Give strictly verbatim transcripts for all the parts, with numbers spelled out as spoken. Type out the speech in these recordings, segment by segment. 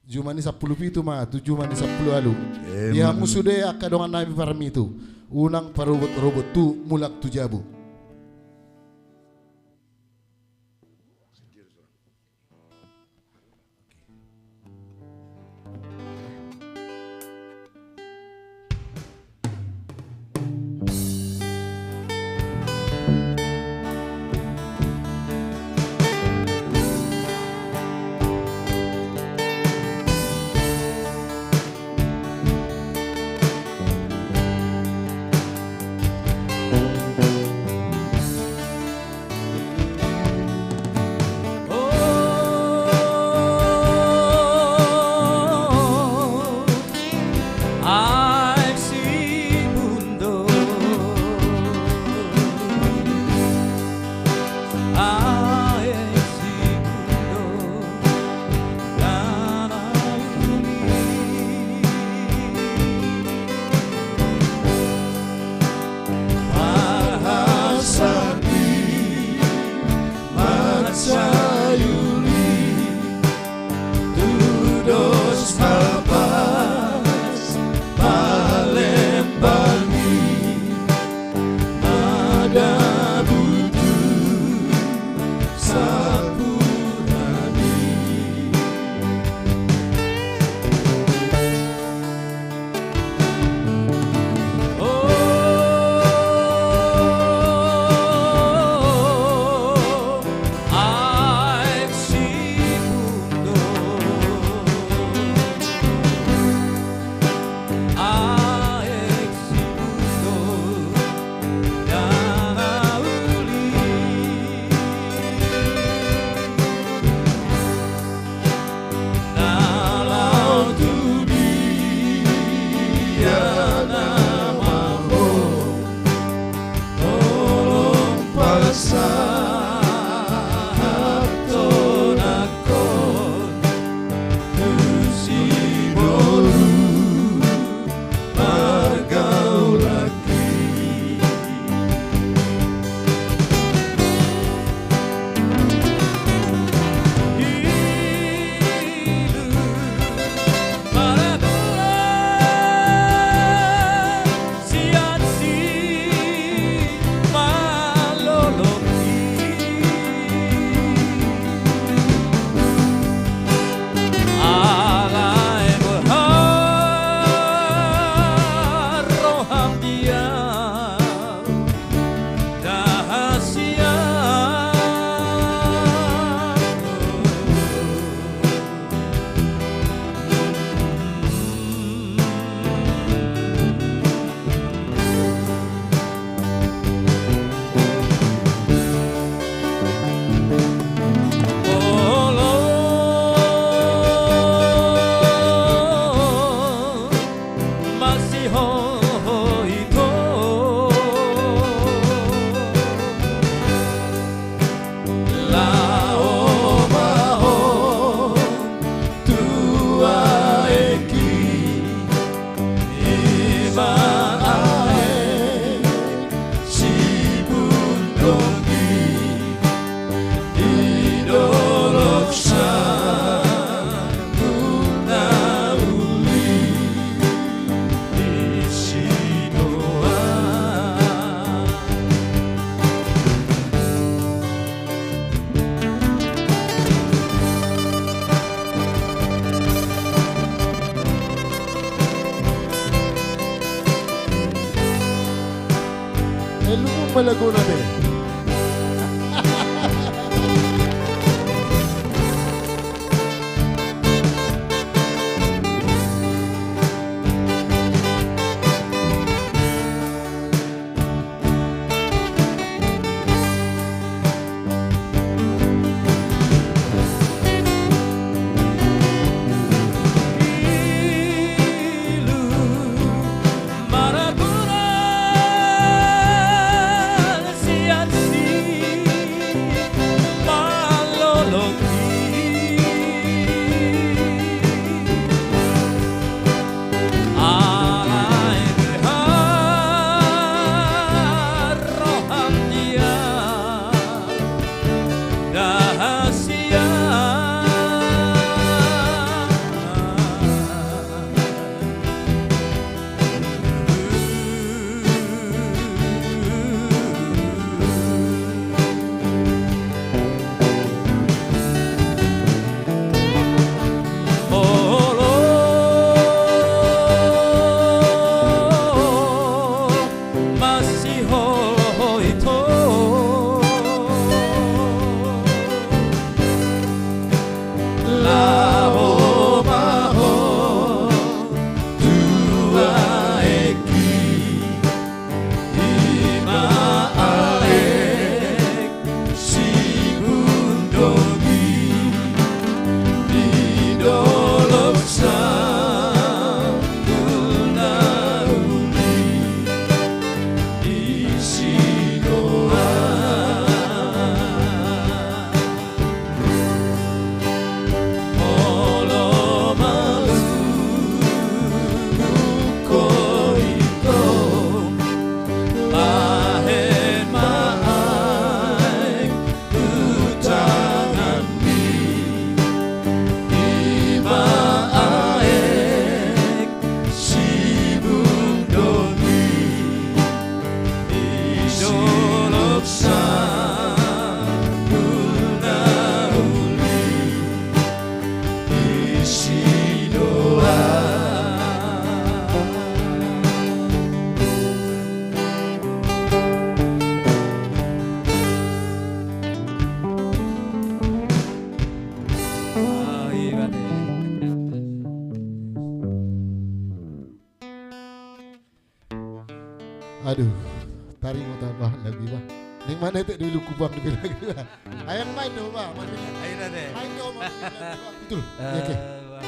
Jumani sampulu pitu ma tu jumani sampulu ualu. Di hamu sude angka dongan nami parmitu, unang parobot-robot tu mulak tu jabu. Netek dulu kubang di bilang. Ayo main dong, Bang. Ayo, deh. Main dong, Bang. Betul. Eh, oke. Wah.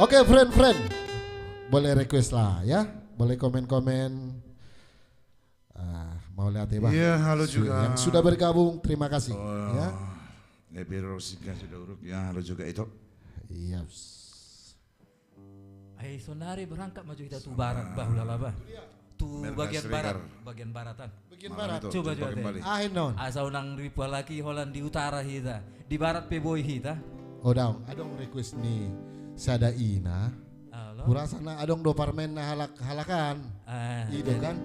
Oke, friend, friend. Boleh request lah, ya. Boleh komen-komen. Ah, mauliate, Bang. Iya, halo juga. Yang sudah bergabung, terima kasih. Oh, ya. Epi Rosika sudah uruk, ya, halo juga itu. Iya. Ai sonari berangkat ma jo hita tu barat, bah, ulala, bah. Tu bagian barat, bagian baratan. Bagian barat. Coba, coba, coba kembali. Ahen non. Asa unang ripualaki holan di utara hita. Di barat pe boi hita. Oh, daong. Adong request ni sada ina. Halo. Hurasa na adong do parmenna halak-halakan. Ah, i do kan.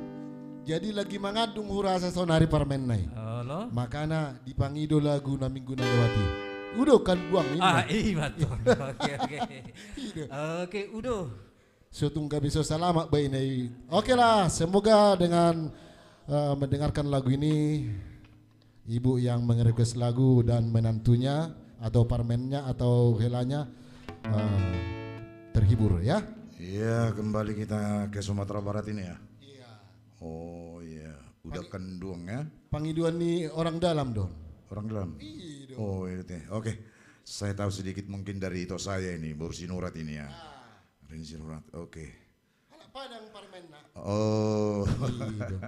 Jadi lagi mangandung hurasa sonari parmenna i. Halo. Makana dipangido lagu na minggu na lewat i. Udo kan buang ini. Ah, i ma tutu. Oke, oke. Oke, Udo. So tung gabe so salamat bae na i. Oke lah, semoga dengan, eh, mendengarkan lagu ini, ibu yang merequest lagu dan menantunya atau parmennya atau helanya, eh, terhibur ya. Iya, kembali kita ke Sumatera Barat ini ya. Iya. Oh iya, udah kenduang ya. Pangidoan ni orang dalam, Don. Orang dalam? Iya, Don. Oh iya, teh. Oke. Saya tahu sedikit mungkin dari ito saya ini, Boru Sinurat ini ya. Ah. Rin Sinurat, oke. Anak Padang parmenna. Oh. Iya, Don.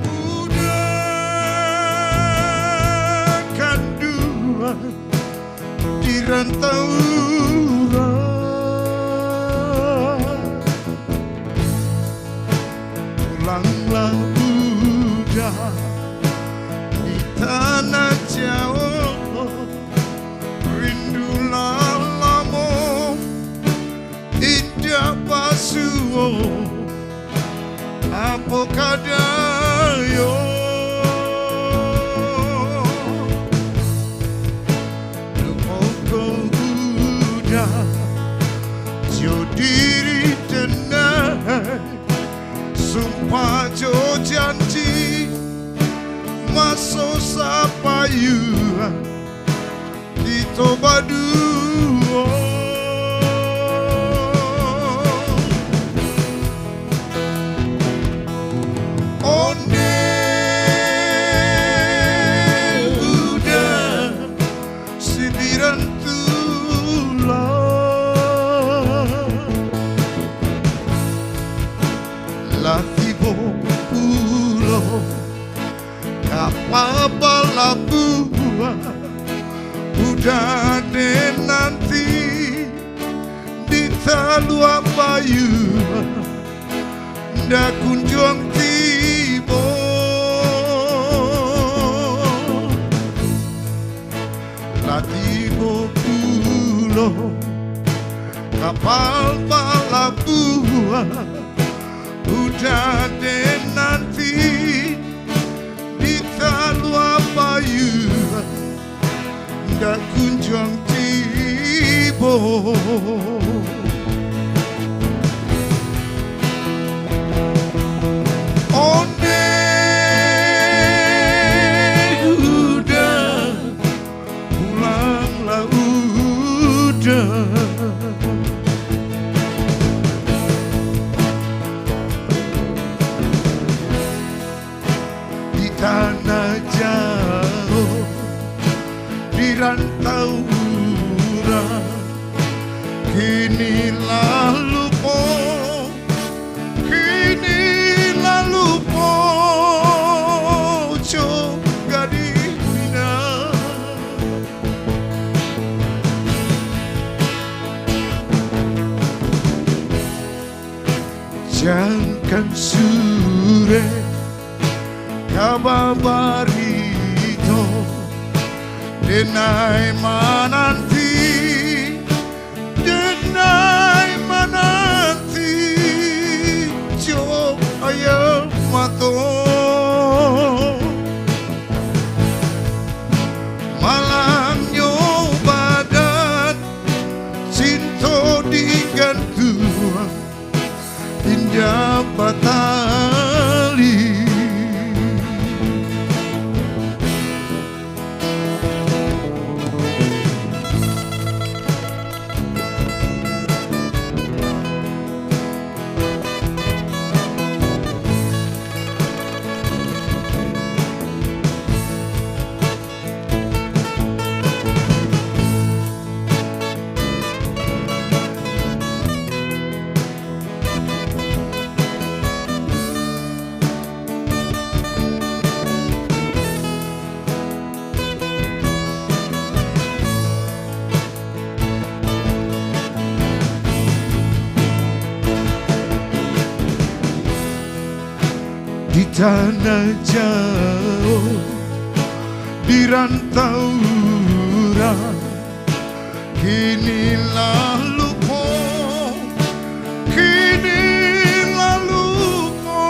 Uda kanduang di rantauan, pulanglah Uda di tanah Jawa. Rindu lalamo inda pasuo apokadan. Dung hongkon Uda jo diri tenang, sumpah jo janji, maso sapayuan di Toba duo. Onde Uda sibiran tulang, lati bo pulo. Kapal palabuhan Uda ne nanti di Talua Payu, nda kunjung tibo. Lati bo pulo kapal palabuhan Uda ne nanti di Talua Payu, nda kunjung tibo. Onde Uda, pulanglah Uda. Di tanah Jawa, di rantauan, kini lalu po, kini lalu po jo gadisna. Jangan sure kabar barito, denai mananti, denai mananti, jo ayam mato. Malang nyo badan, sinto di gantuan, inda patali. Di tanah jauh, di rantauan, kini lalu ho, kini lalu ho,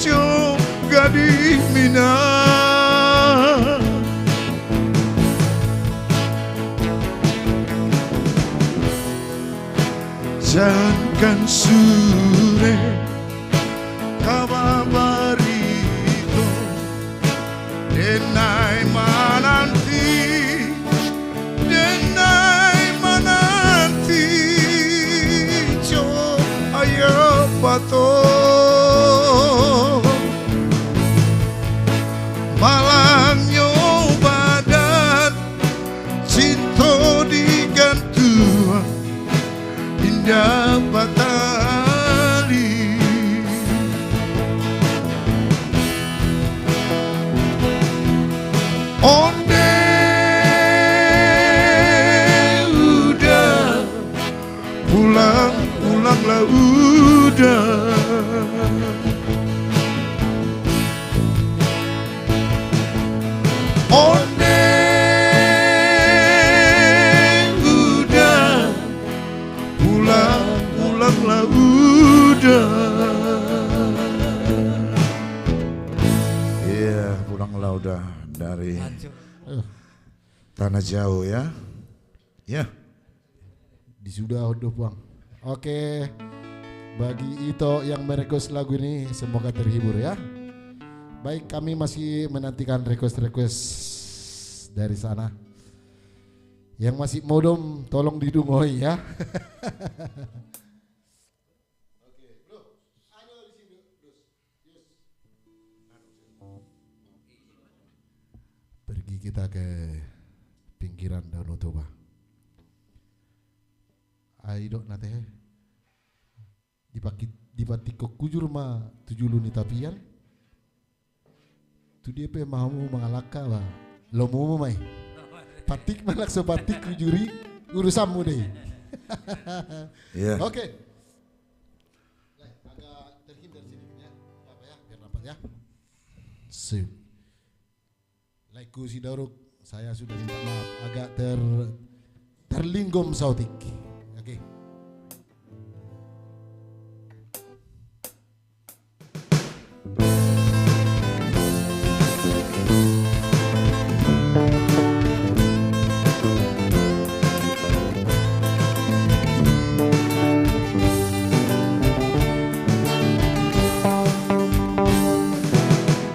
jo gading mina. Jangan sure kabar barito, denai mananti, denai mananti, jo ayam mato. Malang nyo badan, sinto di gantuan, inda patali. Onde uda, pulang, pulanglah uda. Onde uda, pulang, pulanglah uda. Iya, pulanglah uda dari tanah jauh, ya. Ya. Disudahon do, Puang. Oke. Bagi ito yang merequest lagu ini, semoga terhibur, ya. Baik, kami masih menantikan request-request dari sana. Yang masih modom, tolong didungoi, ya. Oke, bro. Ayo di sini, bro. Pergi kita ke pinggiran Danau Toba. Ai dok na tehe. Dipaki-, dipatik hujur ma tu julu ni tapian. Tu dia pe ma hamu mangalangka ba. Lomo ma i. Patik ma, laos so patik hujur i, urusanmu do i. Iya. Oke. Agak terhindar sedikit ya. Apa-apa ya, biar dapat ya. Sip. Lae, husi dauruk, saya sudah minta maaf, agak ter-, terlinggom saotik. Oke.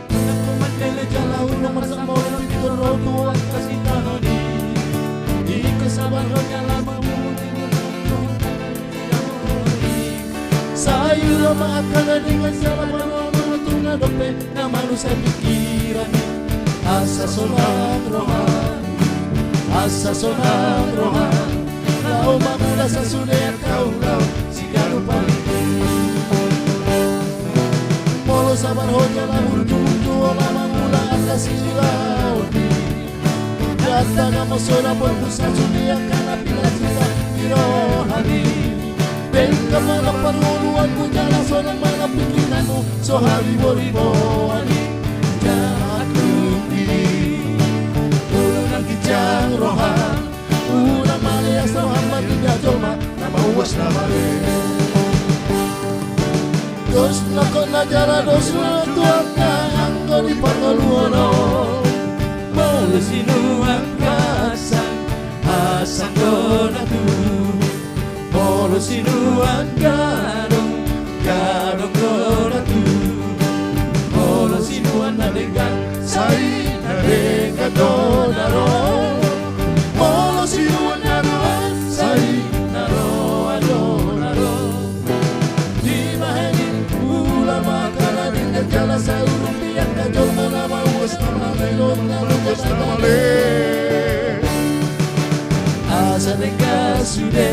Nanggo mandele jala ulok marsak mauliate, pintor ro tu angka sitaonon i. Ingkon sabar ho jala mamungka. Sai ro ma angka na denggan siala, panuaon ma tu na dope na manusai pingkiran i. Asa sonang roham, asa sonang roham, laho mangula sasude angka ulaon siganup ari. Molo sabar ho jala burju, olo mangula angka siulaon i. Ndang tagamon so dapotmu sasude angka na pinasida di roham i. Pe Denggan ma nang parngoluanmu jala sonang ma nang pingkiranmu, so hariboriboan i jahat tumbi. Unang ginjang roham, unang maleas roham marnida jolma na mauas na male. Dos nangkok na jala dos na tuak na anggo di parngoluan on. Molo sinuan hasang, hasang do na tubu. Molo sinuan gadong, gadong do na tubu. Molo sinuan na denggan, sai na denggan do na ro. Molo sinuan na roa, sai na roa do na ro. Dibahen i, ula ma angka na denggan jala sai urung di angka jolma na mauas na male dohot na mauas na male. Asa denggan sude,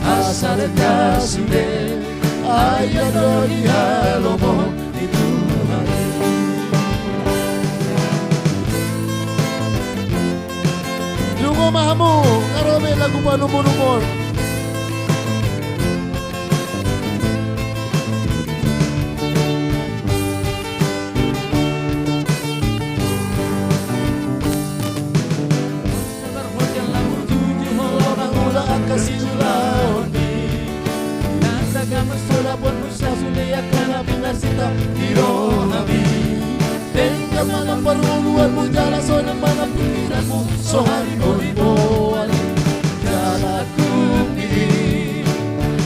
asa denggan sude, ai do dihalomohon ni Tuhan. Dungo ma hamu, nga ro be lagu panumbur-umbur. Sabar hotel lagu tujuh ho, mangula angka siulaon i. Nanda gamas sola buat musa sude angka na pinarsinta di rohami. Denggan ma nang parngoluanmu jala sonang ma nang pingkiranmu, so hariboriboan i jahat tumbi.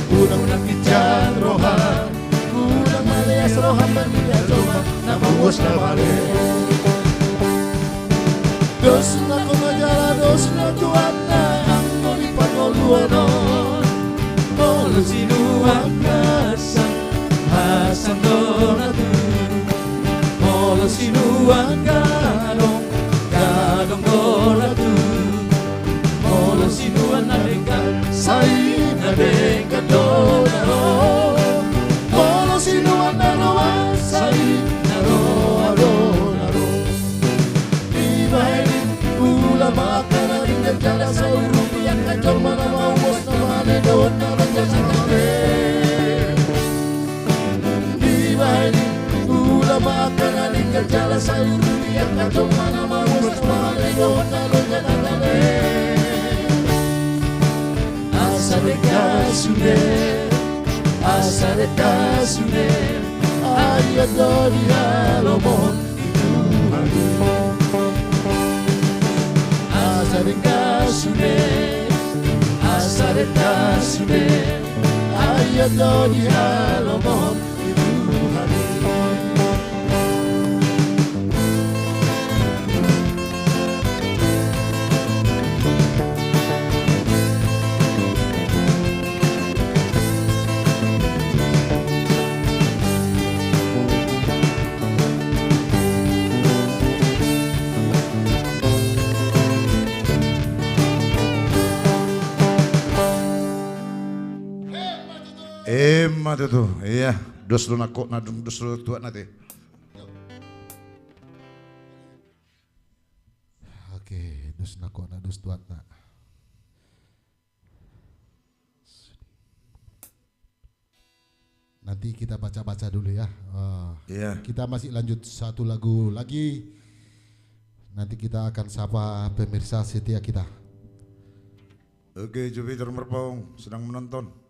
Unang, unang ginjang roham, unang maleas roham marnida jolma na mauas na male. Dos nangkok na jala dos na tuak na anggo di parngoluan on. Molo sinuan hasang, hasang do na tubu. Molo sinuan gadong, gadong do na tubu. Molo sinuan na denggan, sai na denggan do na ro. Molo sinuan na roa, sai na roa do na ro. Dibahen i, ula ma angka na denggan jala sai urung di angka jolma na mauas na male dohot na mauas na male. Dibahen i, ula ma angka na denggan jala sai urung di angka jolma na mauas na male dohot na mauas na male. Asa denggan sude, asa denggan sude, ai do dihalomohon ni Tuhan. Asa denggan sude, asa denggan sude, ai do dihalomohon ni Tuhan. Emma tutu, ia. Dos do nangkokna, dung dos do tuatna te. Oke, dos nangkokna, dos tuatna. Nanti kita baca-baca dulu ya. Eh, iya. Kita masih lanjut satu lagu lagi. Nanti kita akan sapa pemirsa setia kita. Oke, Jupiter Merpaung sedang menonton.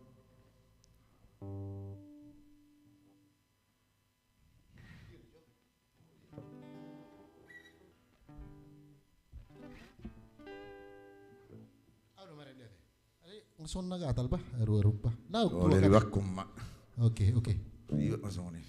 Songon na gatal bah, aru-aru bah. Nah, oh, dua kali. Oke, oke. Ribet ma songon i.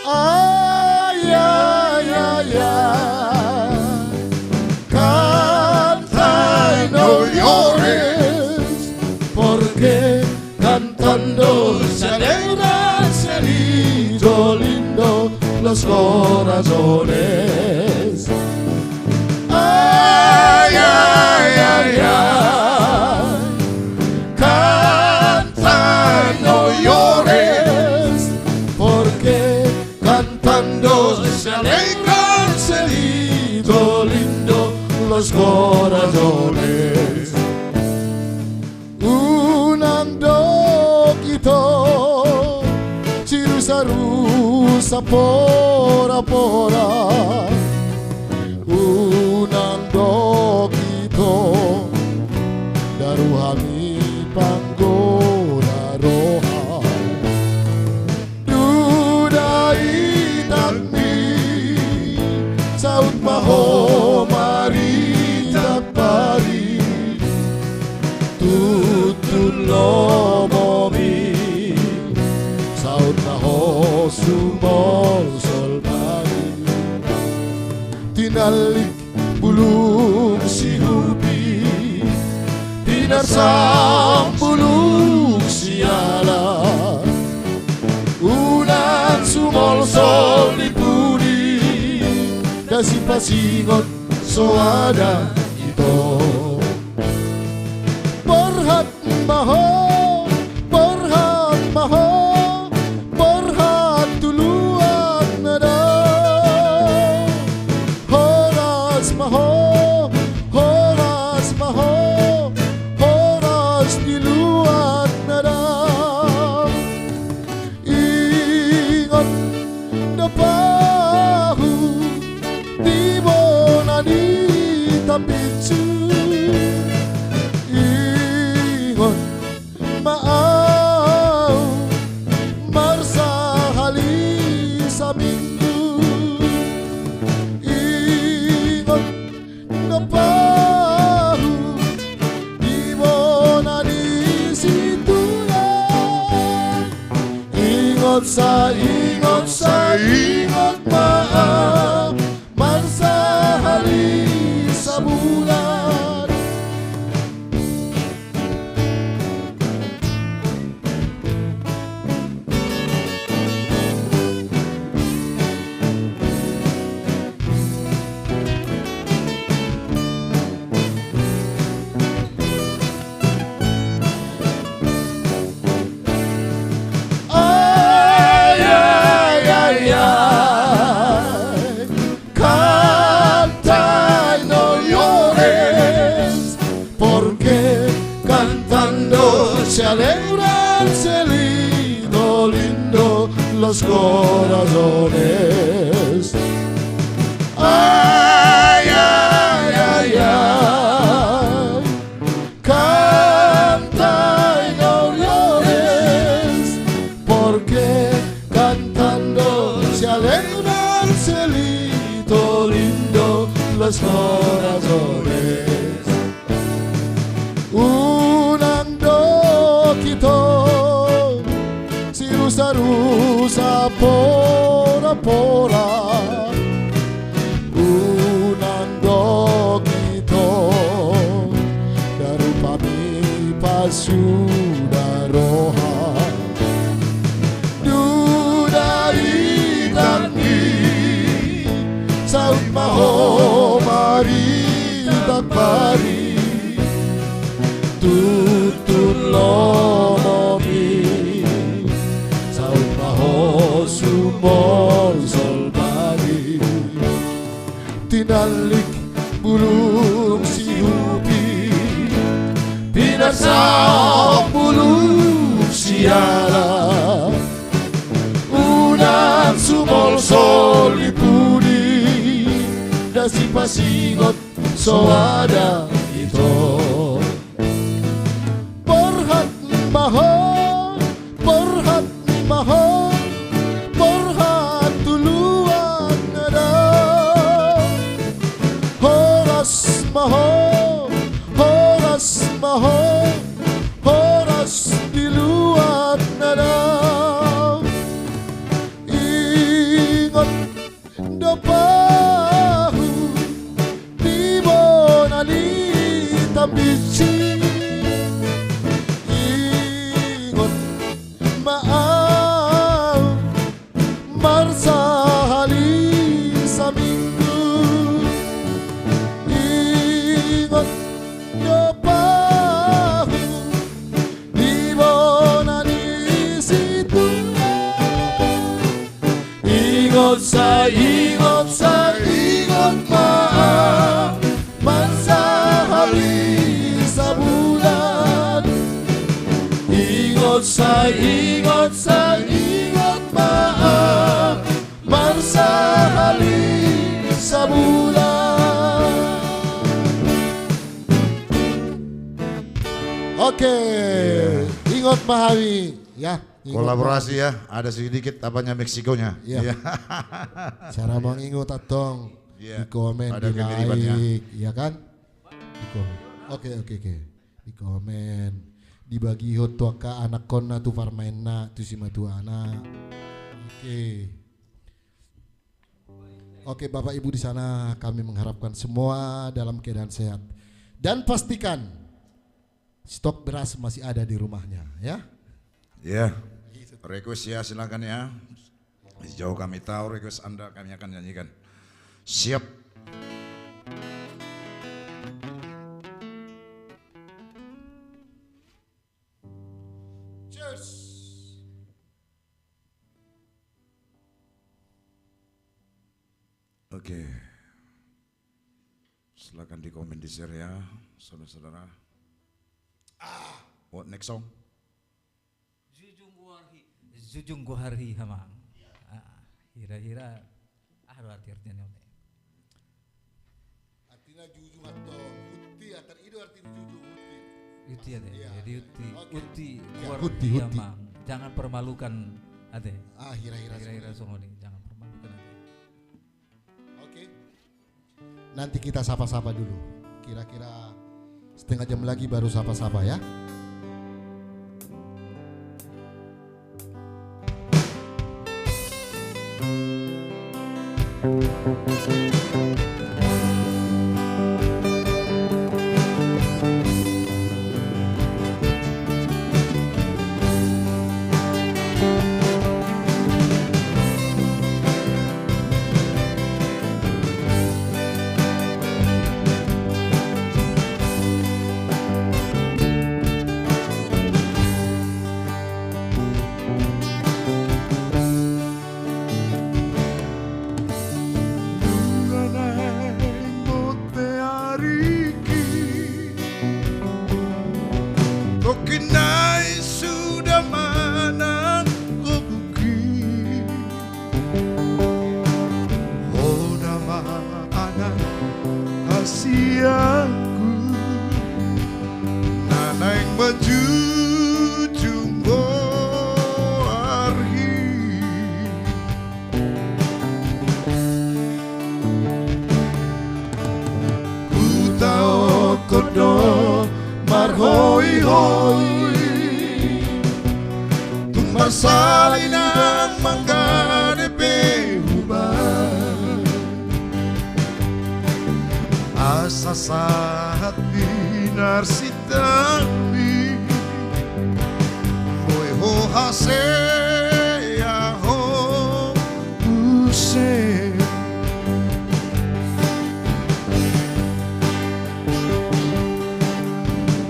Ay, ay, ay, ay. Canta y no llores, porque cantando se alegra, se lindo, lindo los corazones. Ay, ay, ay, ay. Canta corazones. Unang dok ito, si rusa-rusa, pora-pora. Unang dok ito, daru hami panggora roha. Duda itangmi, saut ma ho marita pari. Tuntun lomomi, saut ma ho sumolsol bani. Tinallik bulung sihupi, pinarsang bulung siala. Unang sumolsol di pudi, ndang sipasingot soada ito. Borhat ma ho, borhat ma ho, borhat tu luat na dao. Horas ma ho, horas ma ho, horas di luat na dao. Ingot do pahu di bona ni tambinsu. Ingot ma au marsahali saminggu. Ingot do pahu di bona ni situlan. Ingot sa, ingot sa, ingot ma au marsahali sabulan. Ay, ay, ay, ay. Cantai, no llores, porque cantando se alegran, se lindo, lindo los corazones. Ay, ay, ay, ay. Cantai, no llores, porque cantando se alegran, se lindo, lindo los corazones. Unang dok ito, si rusa-rusa, pora-pora. Unang dok ito, daru hami pasuda roha. Duda itangmi, saut ma ho marita pari. Tuntun lomomi, saut ma ho sumolsol bani. Tinallik bulung sihupi, pinarsang bulung siala. Unang sumolsol di pudi, ndang sipasingot soada ito. Borhat ma ho, borhat ma ho, borhat tu luat na dao. Horas ma ho, horas ma ho, horas di luat na dao. Ingot do pahu di bona ni tambinsi. Sai ingot, sai ingot ma, marsahali sabulan. Oke, iya, ingot ma hami, ya, ingot ma hami. Kolaborasi, ya, ada sedikit apanya, Meksikonya. Iya. Iya. Cara mangingot antong, iya, di komen, pada di kemiripan, ya, like, ya kan? Di komen. Oke, oke, oke. Di komen. Dibagihon tu angka anakkonna, tu parumaenna, tu simatuana. Oke. Oke, Bapak Ibu di sana, kami mengharapkan semua dalam keadaan sehat. Dan pastikan stok beras masih ada di rumahnya, ya. Ya. Request ya, silakan ya. Sejauh kami tahu request Anda, kami akan nyanyikan. Siap. Cheers. Oke. Silakan di komen, di share ya, saudara-saudara. Ah, what next song? Jujung Goarhi, Jujung Goarhi, amang. Ah, hira-hira, ah, do arti-artian on. Artina jujung atau hutti, atar i do artina jujung, hutti. Hutti ya, iya. Jadi hutti, oke. Hutti, ya, hutti, hutti, amang. Jangan permalukan ate. Ah, hira-hira, hira-hira songon i, jangan permalukan ate. Oke. Nanti kita sapa-sapa dulu. Kira-kira setengah jam lagi baru sapa-sapa ya. Nunga naeng bontean ariki, tongkin nai suda manang gobuki. Ho nama anak hasianku, na naeng manjujung goarhi. Hutaonkon do marhoihoi, tung marsala inang manggade pe huba. Asa sahat pinarsi Tapi boi ho hasea ho muse.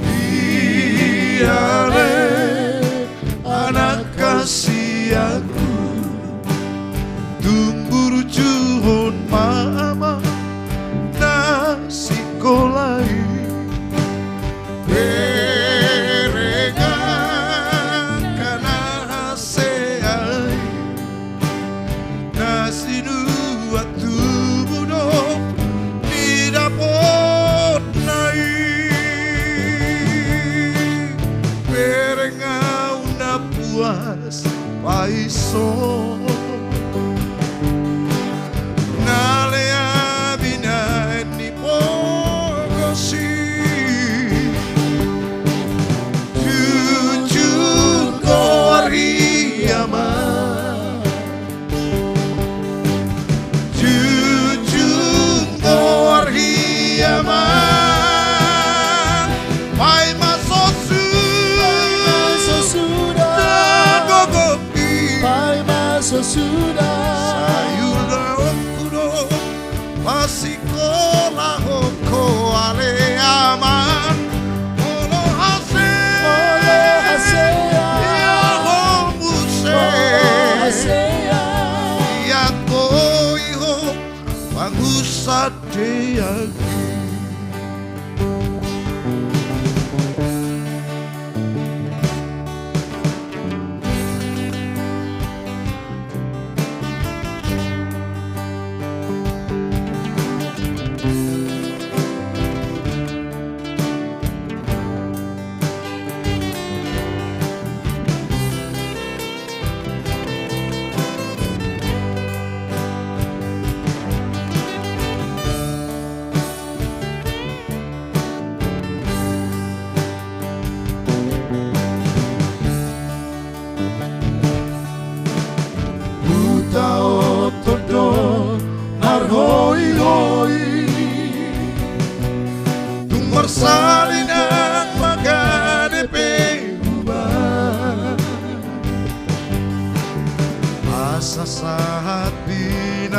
Ia ale anak hasianku, tung burjuhon ma amang na sikola i. Bereng angka na hasea i, na sinuan tubu do nidapotna i. Bereng au na puas paison, na lea binaen ni pogos i. Jujung goar i amang, jujung goar i amang. Paima so suda, paima so suda gogo i, paima so suda. Sai ulaonku do pasikolahon ho ale amang. Molo hasea, molo hasea ia ho muse, molo hasea ia boi ho pangusa deak i.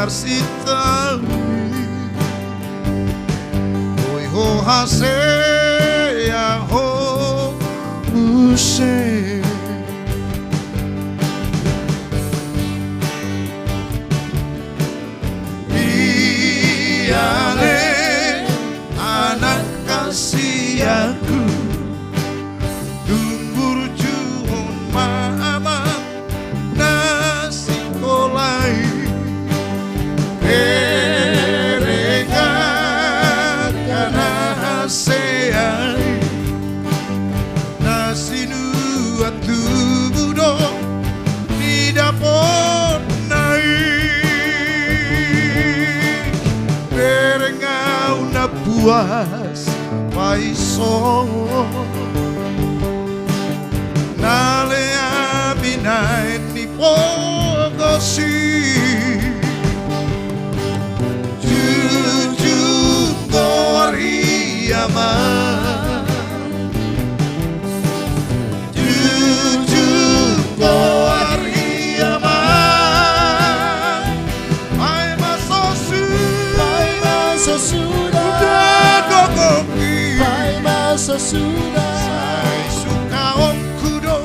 Sitawi, boi ho hasea ho muse. Ia ale anak hasiaku, dung burju on ma amang na sikola i. Bereng angka na hasea i, na sinuan tubu do di dapotna i. Bereng au na puas paison, na lea binaen ni pogos i. Jujung goar i amang, jujung goar i amang. Paima so suda, paima so suda, uda gogo i, paima so suda, sai sukaonku do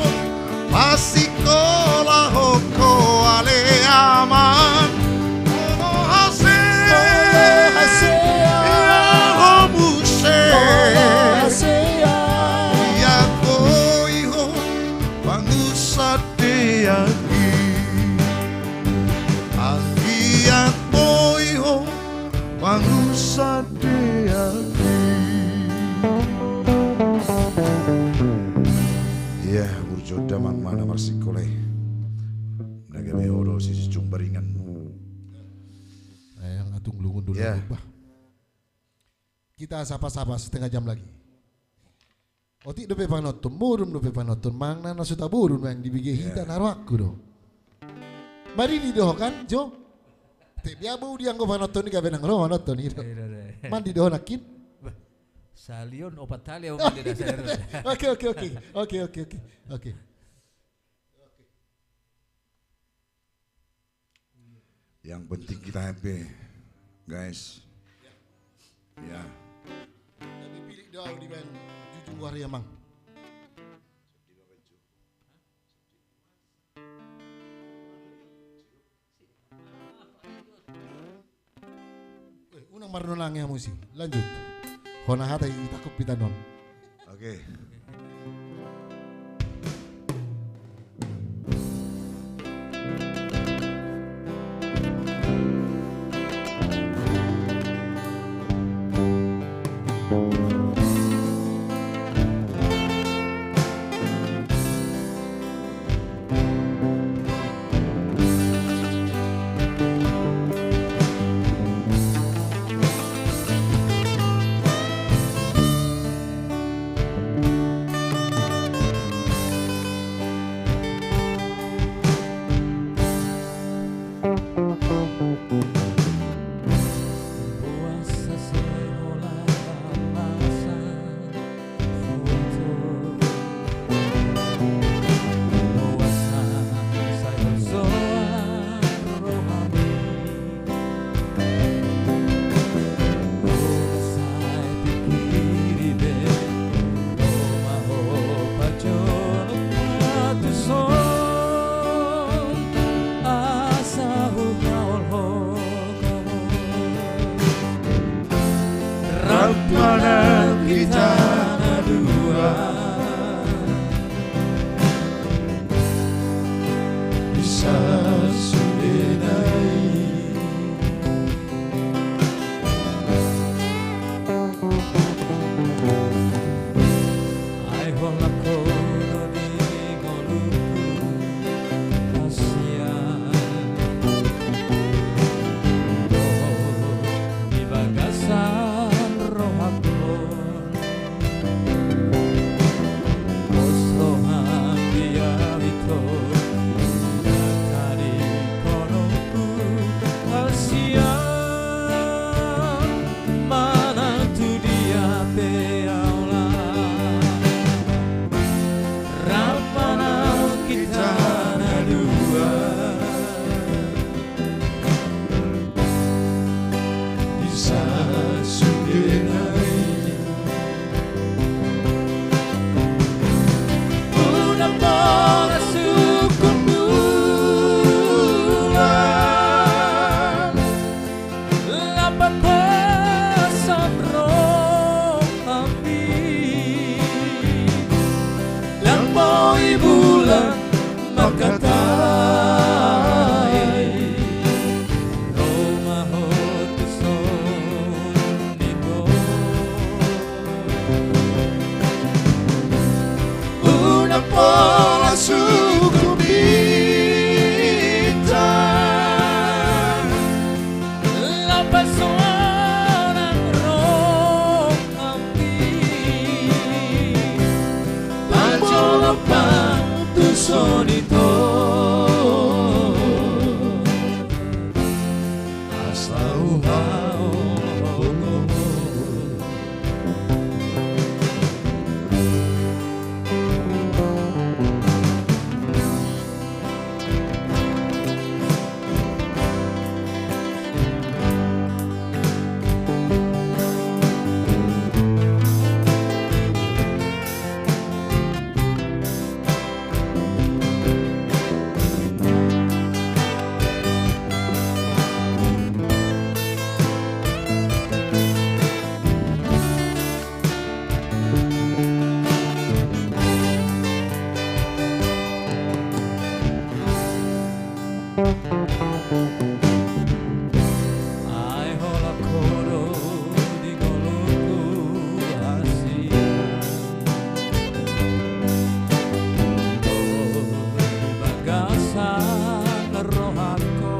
masikolahon ho ale amang. Olo hasea, olo hasea, ia ho muse, olo hasea. Ia boi ho pangusan deak i, anggiat boi ho pangusan deak i. Ia burju on damang ma na marsikola i. Na gabe ho do sijujung baringan. Ayang atung lungun dulu. Ia. Bah. Kita sapa-sapa setengah jam lagi. Otik dope panonton, modom dope panonton, manang na so tabodom, manang dibege hita na rohangku do. Maridi do ho kan, Jo? Te bia bodi anggo panonton i gabe nang ro manonton i do. Iya, iya, iya. Mandi do ho nangkin? Bah, sahali on opat hali au mandi dasar. Oke, oke, oke. Oke, oke, oke. Oke. Yang penting kita happy, guys. Ya. Jadi pilih doang di band Jujung Waria, Mang. Eh, unang marnonang ya musi. Lanjut. Hona hata i takut pita non. Oke. Boi bulan mangkatai, ro ma ho tu son ni Tondi. Unang pola sungkun bintang, lapas sonang rohangki, pajonok ma tu son ni Tondi. Asa huhaholongi ho. Ai holan ho do di ngolungku hasian, dohot di bagasan rohangku.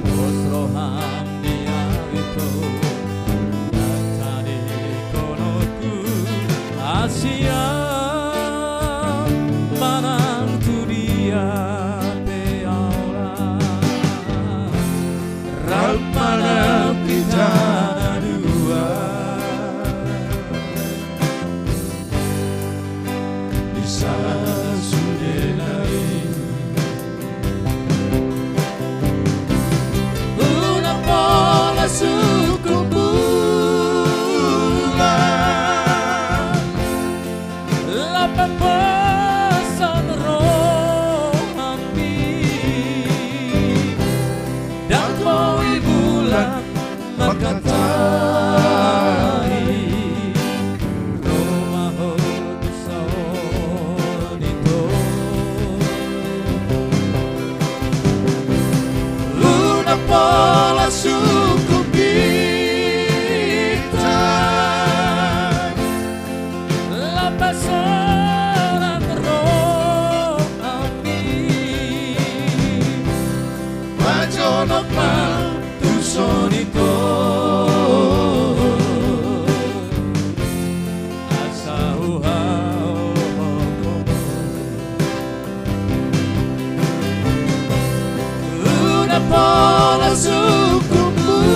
Pos roham di au ito, na tadingkononku hasian, manang tu dia pe au ra, rap manang hita na dua di sasudena i. Unang pola sungkun bulan, lapas pason rohangki, ndang boi bulan mangkatai, ro ma ho tu son ni Tondi. Unang pola sungkun bintang, lapas sonang rohangki, pajonok ma tu son ni Tondi. Asa huhaholongi ho. Unang pola sungkun bulan,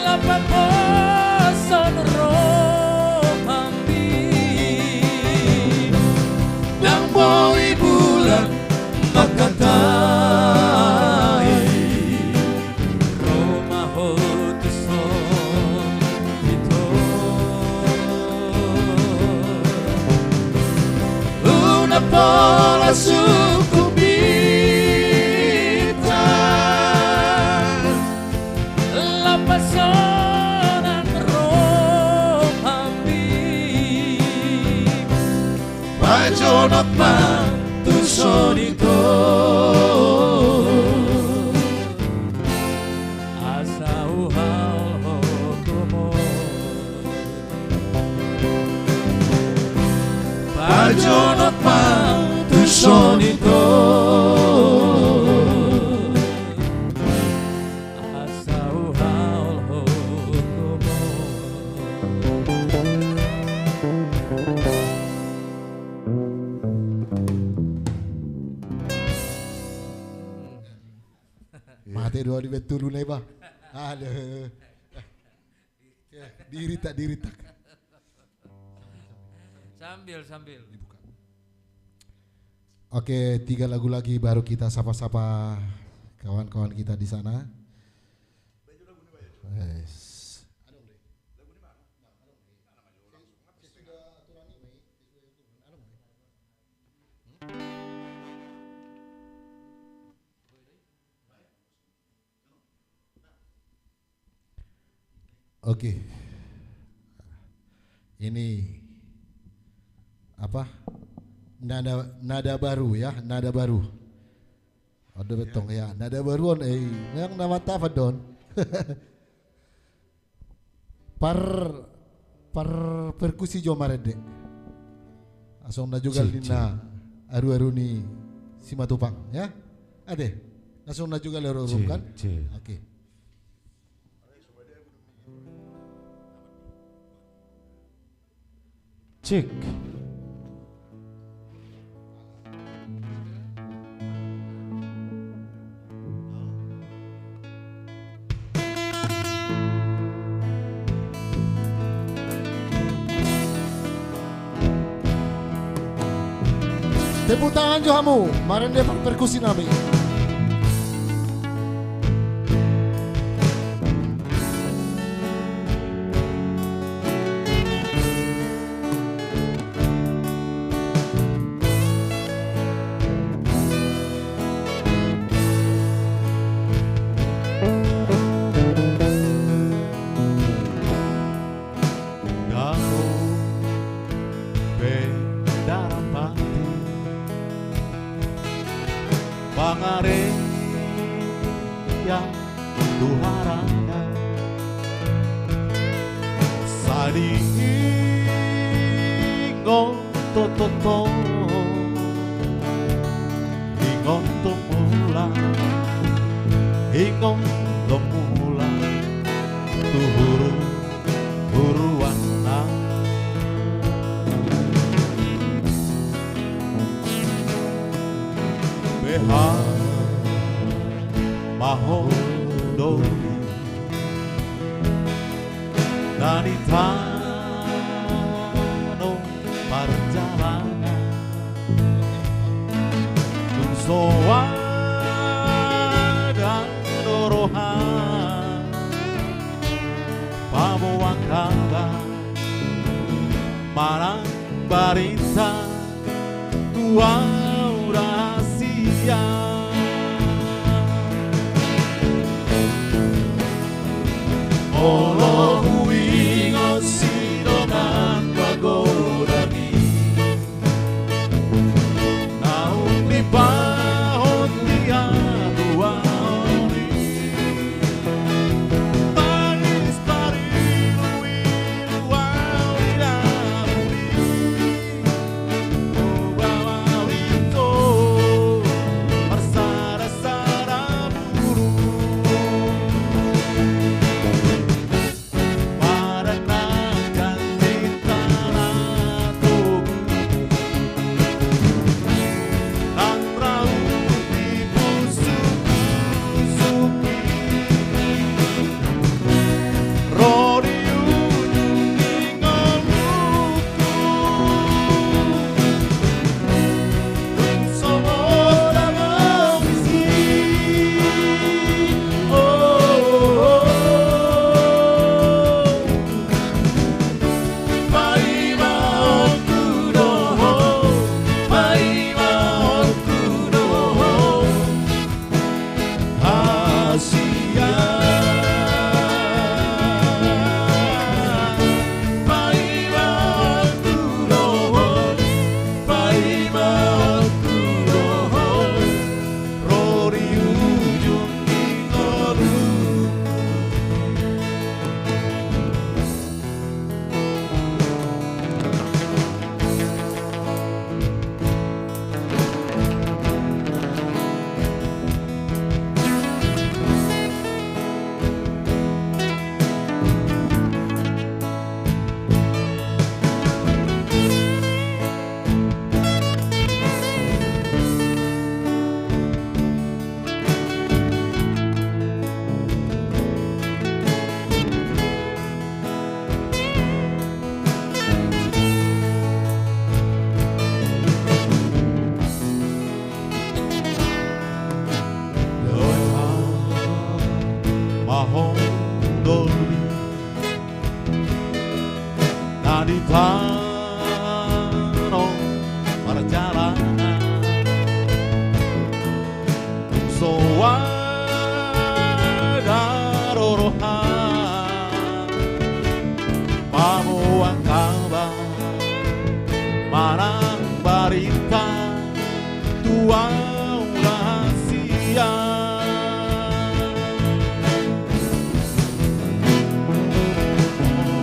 lapas pason rohangki, ndang boi bulan mangkatai, ro ma ho tu son ni Tondi. Unang pola sungkun bintang, lapas sonang rohangki, pajonok ma tu son ni Tondi. Asa huhaholongi ho. Pajonok ma tu son ni Tondi. Asa huhaholongi ho. Mate do au di bentulu na iba. Aduh. Ya, dirintak, dirintak. Sambil, sambil. Dibuka. Oke, tiga lagu lagi baru kita sapa-sapa kawan-kawan kita di sana. Yes. Oke. Ini apa? Nada, nada baru ya, nada baru. Ada betong ya, nada baru on, eh, yang nama tapa don. Par, par perkusi jo marende. Langsung na juga cek, ninna cek. Aru-aru ni Simatupang ya. Ade. Langsung na juga aru-aru cek, kan? Cek. Oke. Cek. Tepuk tangan jo hamu, marende par perkusi nami. Dao pe darapati pangarean tu harana sadingon tototo ingon tumula ingon tumula tuhuru huruanna. Beha mahondoli na di tano parjalanan. Dung so ada do roha paboa kabar manang barita tu au rahasia. Olo huingot sidongan pagodami naung dipahon di ahu ahu i. Tangis pariruiru au di dabu i. Hubawa au ito marsarasara buru. Dohot mahondoli na di tano marjalanan. Dung so ada do roha Cinta tu ahu na sian.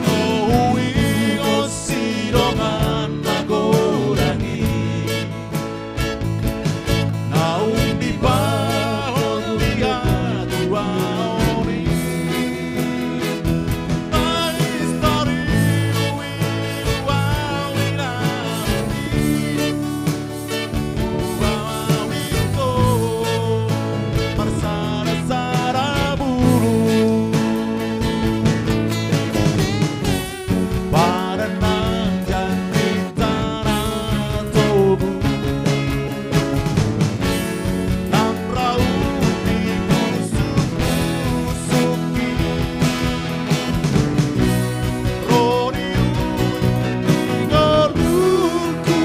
Huingot sidongan na godang i. Naung dipaholia tu ahu i. Maistori luilu ahu i na i. Uba ahu i do marsarasara bulu. Padan nang jangkit tana tobu. Nang rau di pusuk-pusuk i. Ro di ujung ni ngolungku.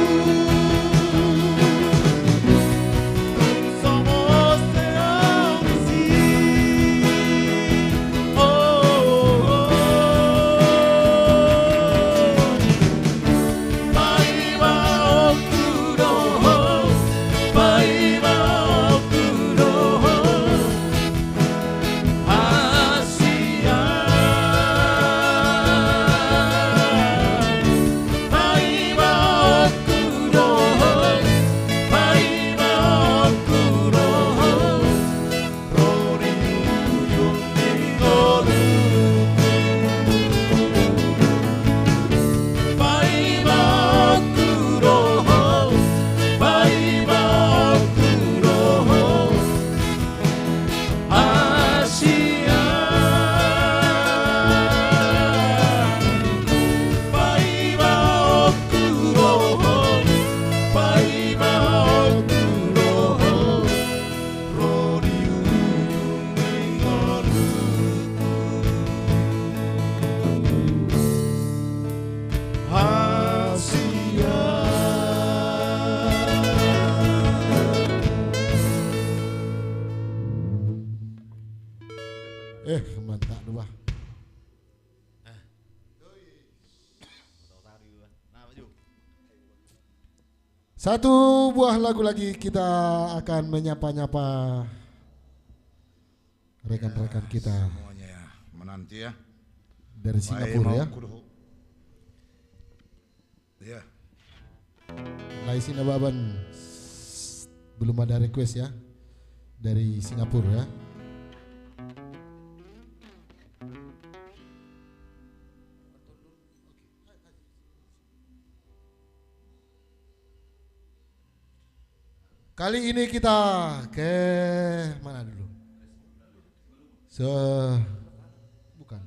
Eh, mantap do bah. Satu buah lagu lagi, kita akan menyapa-nyapa rekan-rekan kita. Semuanya ya, menanti ya. Dari Singapura ya. Lae Sinababan, belum ada request ya. Dari Singapura ya. Kali ini kita ke mana dulu? Se-, bukan.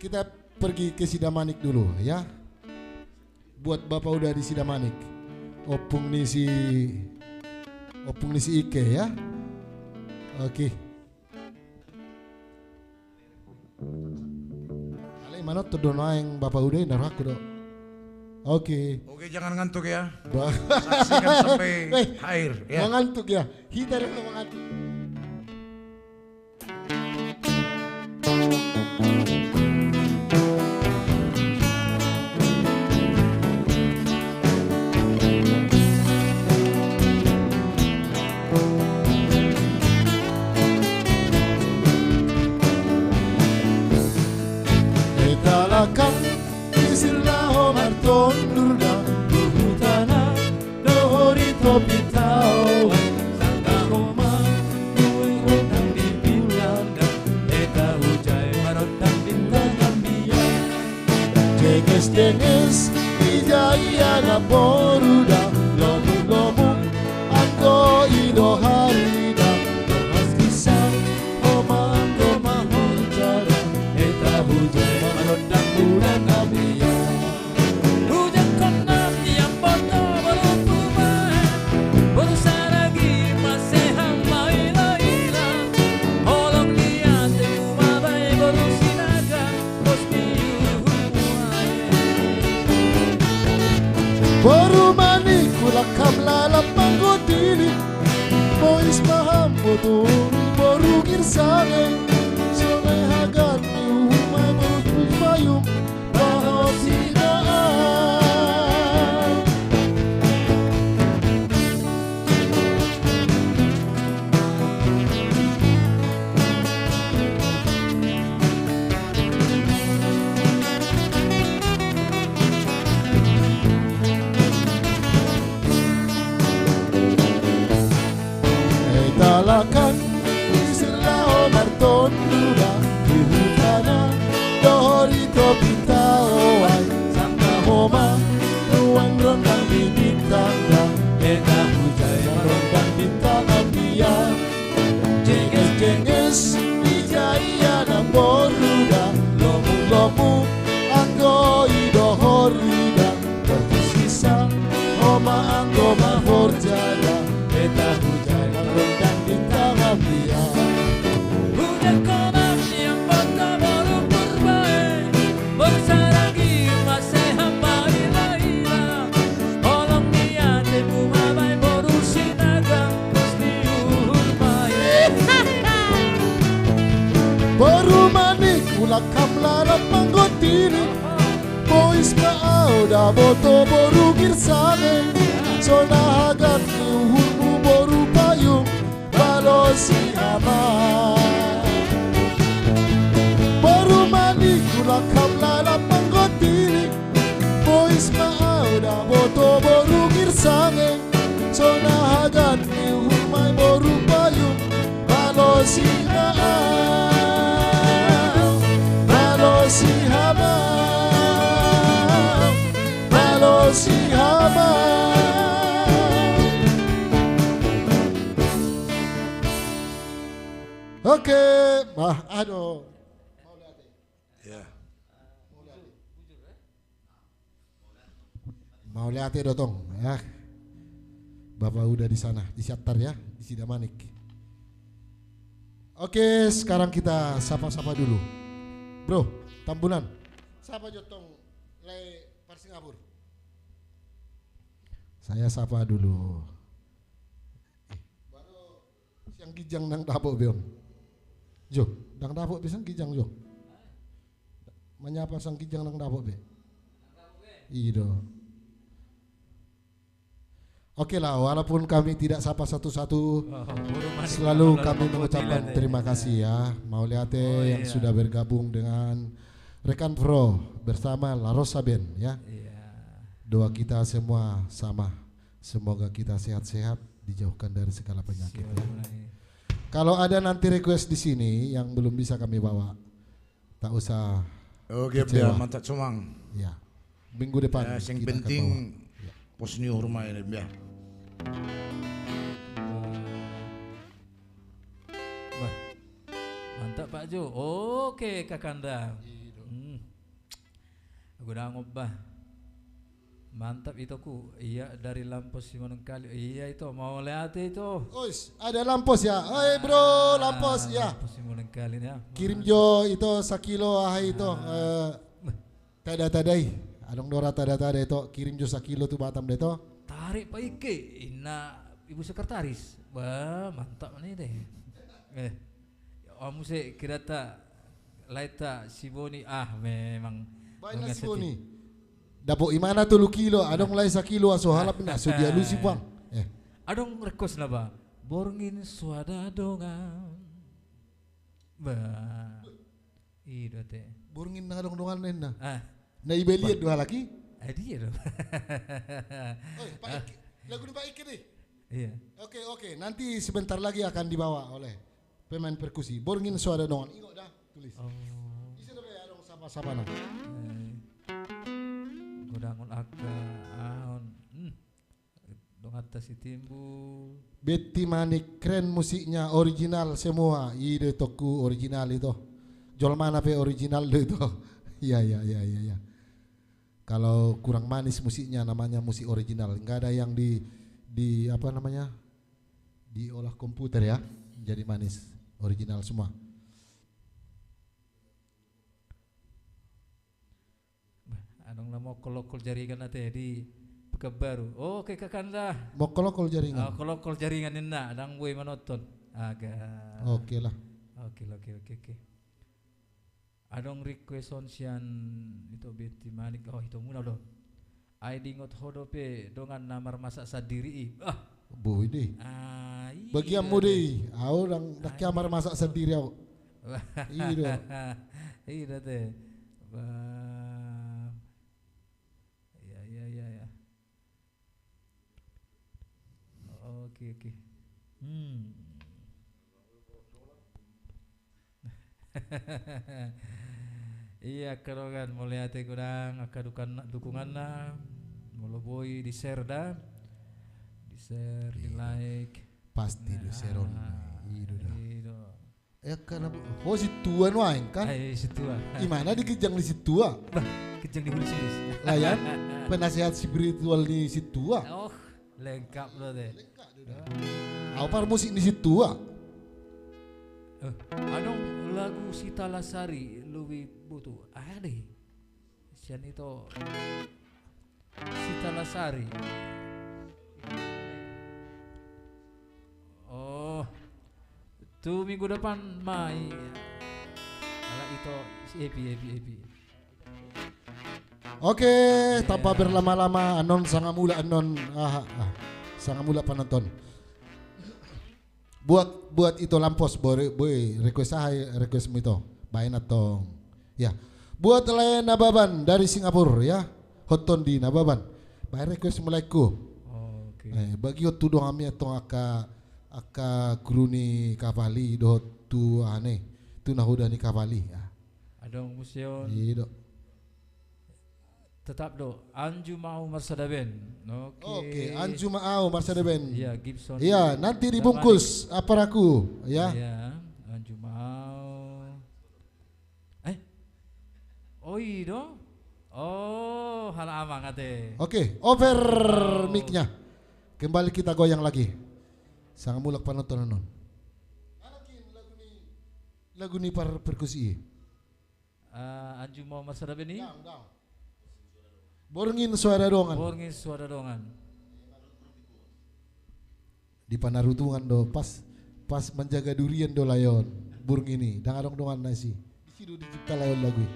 Kita pergi ke Sidamanik dulu, ya. Buat Bapak Uda di Sidamanik. Ompung ni si, ompung ni si Ike, ya. Oke. Alai manonton do nuaeng Bapak Uda i, na rohangku do. Oke. Oke, jangan ngantuk ya. Ba- Saksikan sampai akhir, ya. Mangantuk ya. Hita do na mangantuk. Hita lakam di sirna ho martondur da, huhutana dohot di topi tao. Sangka ho ma nuaeng rondang di pinggan da, hita hujai marondang bintang Gambia. Jenges-jenges di jaia na boru da, lomuk-lomuk anggo i do hari da, horas kisa ho ma anggo mahorja da, hita hujai marondang bulan Gambia. Hujangkon na tiap boto boru Tumaen, boru Saragi, Masehan, Maila-ila. Holong ni ate, Tumaen, boru Sinaga, bos ni uhum uae. Boru Manik, lakam lalap manggotili, bois ma hamu tu boru Girsang, songon hagan ni uhum uae, boru Puspa. Ijai anak boru da, lomu-lomu anggo i dohor i da, torus bisa ho ma anggo mahorja da, beta hujai marondang di tangan dia. Udah kau yang bata baru berbaik, bersaragi masih hamba ila-ila. Holong ni atemu ma baen boru Sinaga, pos ni uhur ma i. Boru Manik, mulak ham lalap manggotini. Bois ma au daboto boru Girsange. So na hagat ni uhurmu boru Payung. Balosi hama. Boru Manik, mulak ham lalap manggotini. Bois ma au daboto boru Girsange. So na hagat ni uhurmu boru Payung. Balosi hama. Balosi hama. Balosi hama. Oke, bah, aduh. Ya. Mauliate do tong, ya. Bapak udah di sana, di Siantar ya, di Sidamanik. Oke, sekarang kita sapa-sapa dulu. Bro, Tambunan. Sapa jo tong lae par Singapura? Saya sapa dulu. Sian ginjang ndang dapot be on. Jo, ndang dapot be sian ginjang jo. Manyapa sian ginjang ndang dapot be. I do. Oke lah, walaupun kami tidak sapa satu-satu, selalu kami mengucapkan terima kasih ya. Mauliate yang sudah bergabung dengan rekan Pro bersama La Rosa Band ya. Doa kita semua sama. Semoga kita sehat-sehat, dijauhkan dari segala penyakit ya. Kalau ada nanti request di sini yang belum bisa kami bawa, tak usah kecewa. Oke, biar mantap cumang. Ya. Minggu depan kita akan bawa. Ya, sing penting pos ni uhur ma i, biar. Bah. Mantap Pak Jo. Oke, Kakanda. Godang on bah. Mantap ito ku, iya dari Lampos Simonongkali. Iya ito, mauliate ito. Ois, ada Lampos ya. Oi bro, Lampos ya. Lampos Simonongkali ya. Kirim jo ito sakilo aha ito. Tada-tada i. Adong do ra tada-tada ito, kirim jo sakilo tu Batam da ito. Tarik Pak Ike, inna ibu sekretaris. Bah, mantap ni deh. Eh. Muse kirata lae ta Siboni, ah memang. Baen na Siboni. Dapot imana tolu kilo, adong lae sakilo aso halap na so dialusi puang. Eh. Adong request na ba. Borngin so ada dongan. Ba. I do te. Borngin na adong dongan na inna. Ah. Na ibelian do halak i. Ah dia do. Oi, Pak Ike. Lagu ni Pak Ike deh. Iya. Oke, oke. Nanti sebentar lagi akan dibawa oleh pemain perkusi. Borngin so ada dongan. Ingot dah, tulis. Oh. Ise dope adong sapa-sapana. Godang on angka aha on. Donganta si Timbul. Betti Manik, keren musiknya, original semua. I do itongku, original ito. Jolmana pe original do ito. Iya, iya, iya, iya, iya. Kalau kurang manis musiknya, namanya musik original. Nggak ada yang di, di apa namanya, diolah komputer ya, jadi manis, original semua. Adong na mokol-okol jaringan ate di Pekanbaru. Oke Kakanda. Mokol-okol jaringan. Mokol-okol jaringan inna, ndang boi manonton. Aga. Oke lah. Oke, oke, oke, oke. Adong request on sian ito Betti Manik, oh ito muna do. Ai diingot ho dope dongan na marmasak sandiri i. Ah. Boi deh. Ah, iya. Bagianmu deh. Au ndang, ndang hea marmasak sandiri au. I do. I do te. Ba. Iya, iya, iya, iya. Oke, oke. Hmm. Iya, angka dongan, mauliate godang angka dukunganna. Molo boi di-share da. Di-share, di-like. Pasti di-share on. I do da. I do. Eh, angka na, ho sintua nuaeng kan? Eh, sintua. Imana di ginjang ni sintua? Bah, ginjang ni hulu silis. Layan, penasehat spiritual ni sintua. Oh, lengkap do te. Lengkap do da. Au parmusik ni sintua. Eh, adong lagu Sita Lasari, Lui Butu. Aha do i? Sian ito. Sita Lasari. Oh. Tu minggu depan ma i. Ala ito si Epi, Epi, Epi. Oke, tanpa berlama-lama, annon sanga mulak, annon, aha, ah, sanga mulak panonton. Buat, buat ito lampos, boi, boi, request aha, request mu ito. Baen antong. Ya. Buat Lae Nababan dari Singapura, ya. Hot Tondi Nababan. Baen request mu laengku. Oke. Eh, bagihon tu donganmi antong angka, angka kru ni kapal i dohot tu aha ni, tu nahoda ni kapal i. Ya. Adong muse on. I do. Tetap do, Anju ma au marsada band. Oke. Oke, Anju ma au marsada band. Iya, Gibson. Iya, nanti dibungkus aparaku, ya. Iya, Anju ma au. Eh. Oh, i do. Oh, hala amang ate. Oke, over mic-nya. Kembali kita goyang lagi. Sanga mulak panonton annon. Lagu ni par-, perkusi i. Ah, Anju ma au marsada band i? Daong, daong. Borngin Suara Dongan. Borngin Suara Dongan. Di Panarutungan do, pas, pas manjaga durian do lae on. Borngin i, ndang adong donganna disi. Disi do dicipta lae on lagu i.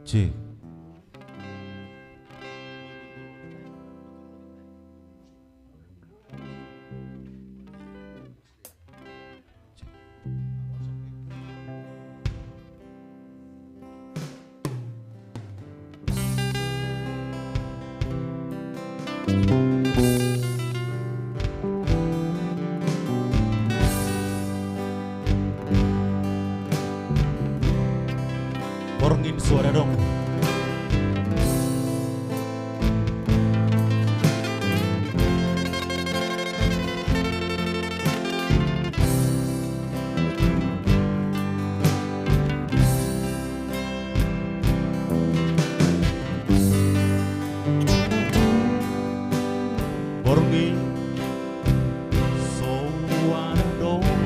Cek. Borngin Suara Dongan. Borngin Suara Dongan.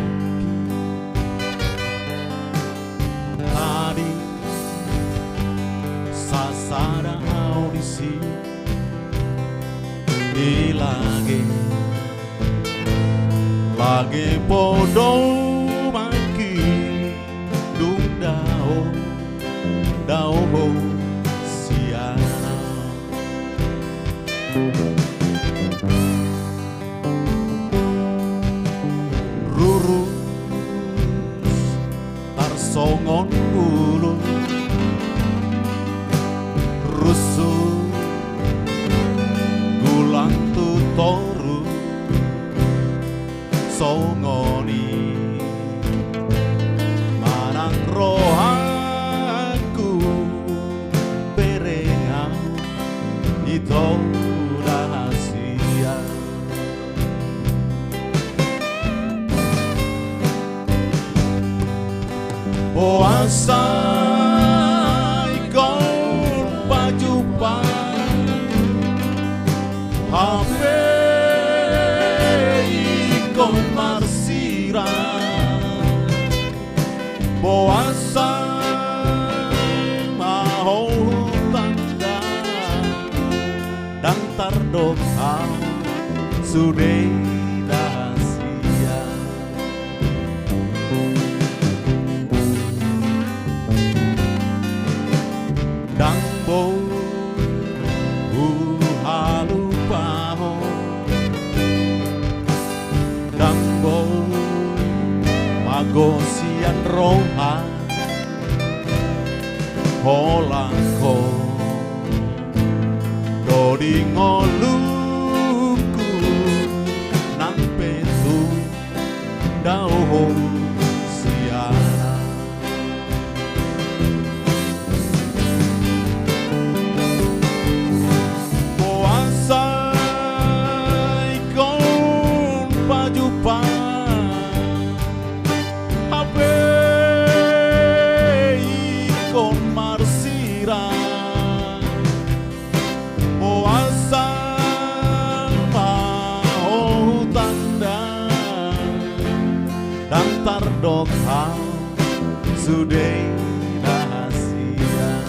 Tadi sasada au disi, di lage, lage podomanki, dung dao, dao ho sian au. Rurus tarsongon ulu, rusuk gulang tu toru. Songon i manang rohangku, bereng au ito da hasian. Boasa ingkon pajumpa, hape ingkon marsirang. Boasa ma ho hutanda, ndang tardok au sude da hasian. Ndang boi huhalupahon, ndang boi mago sian roha, holan ho do di ngolungku, nang pe tung dao ho Ndang tardok hau sude na sian.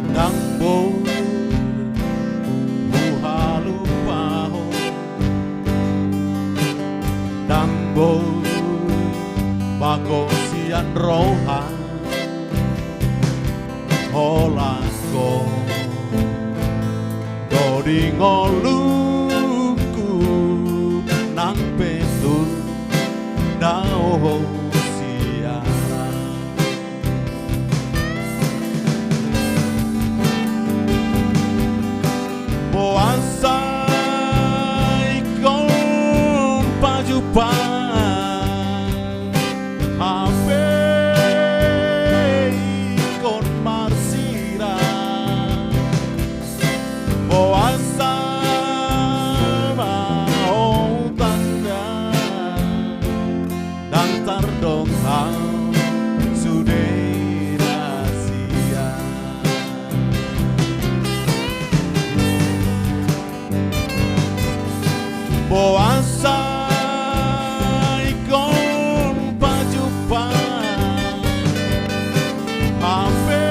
Ndang boi huhalupahon, ndang boi bagot sian roha. Holan ho do di ngolungku nang pe tu dao ho sian. Boasa ingkon pajumpang, hape ingkon marsirang. Boasa ma ho utangna, ndang tardok hau sude na sian. Boasa ingkon pajumpang, hape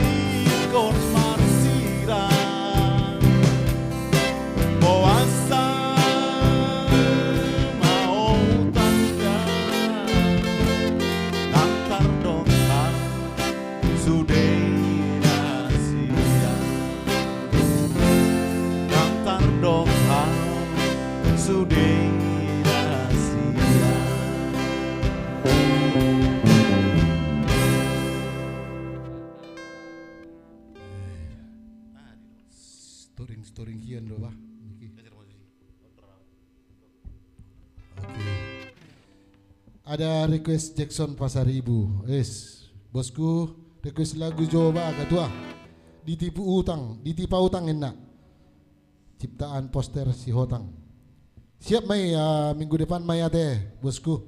ingkon marsirang. Boasa ma ho utangna, ndang tardok hau sude na sian. Ndang tardok hau sude na sian. Storing, storing hian do bah. Oke. Ada request Jackson Pasaribu. Es, bosku, request lagu jo bah, ketua. Ditipu utang, ditipa utang enak. Ciptaan poster si Hotang. Siap mai, ah, minggu depan mai ate, bosku.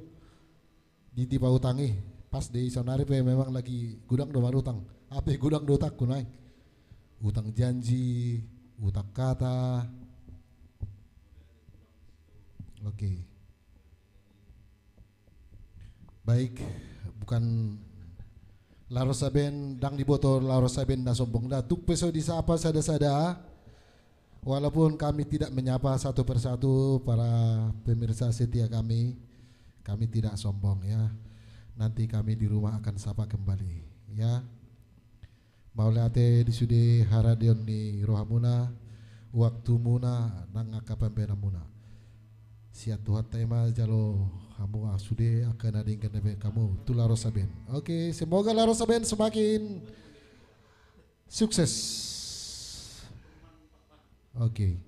Ditipa utang i. Pas de i saonari pe memang lagi godang do marutang. Hape godang do utangku nai. Utang janji, utang kata. Oke. Baik, bukan Laros Saben, ndang diboto Laros Saben na sombong. Dah, tung pe so disapa sada-sada. Walaupun kami tidak menyapa satu persatu para pemirsa setia kami, kami tidak sombong ya. Nanti kami di rumah akan sapa kembali ya. Mauliate di sude haradeon ni rohamuna, waktumuna, nang angka pambahenanmuna. Sian Tuhanta i ma jalo hamu sude angka na denggan na baen hamu tu Laros Saben. Oke, semoga Laros Saben semakin sukses. Oke.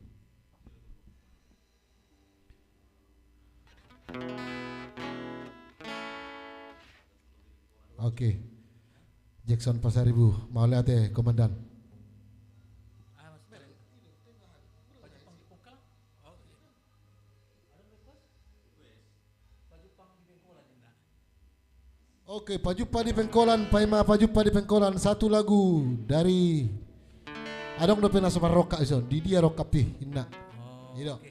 Oke. Jackson Pasaribu, mauliate, Komandan. Oke, Pajumpa di Pengkolan, paima Pajumpa di Pengkolan, satu lagu dari, adong dope na so marrongkap dison, di dia rongkap i, inna. Oh, i do. Oke.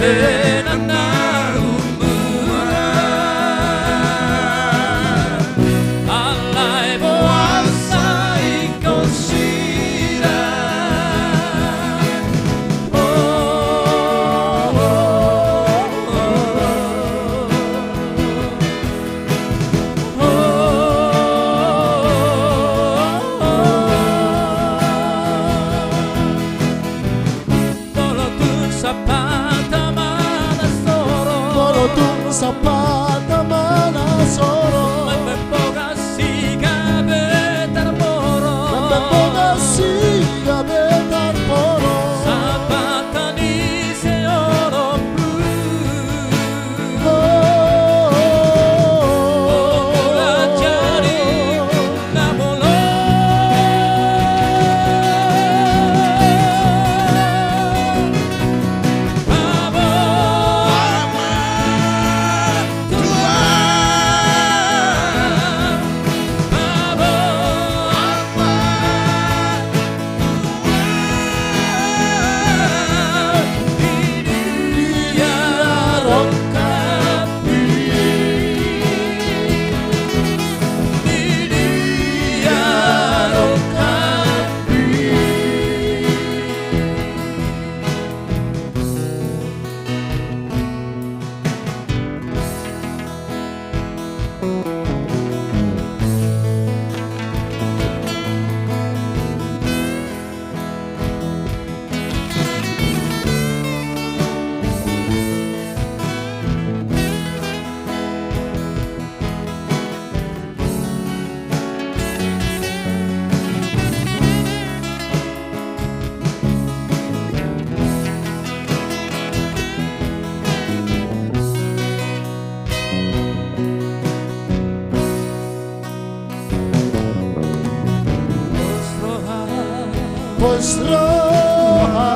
Bahenon na humurang, alai boasa ingkon sirang. Oh, oh, oh, oh. Molo tung sampatna ma na soron. Molo tung sampatna ma na soron. Mambaen bogas si gabe tarboros. Mambaen bogas si gabe tarboros. Sampatna ni siolombu. Pos roha.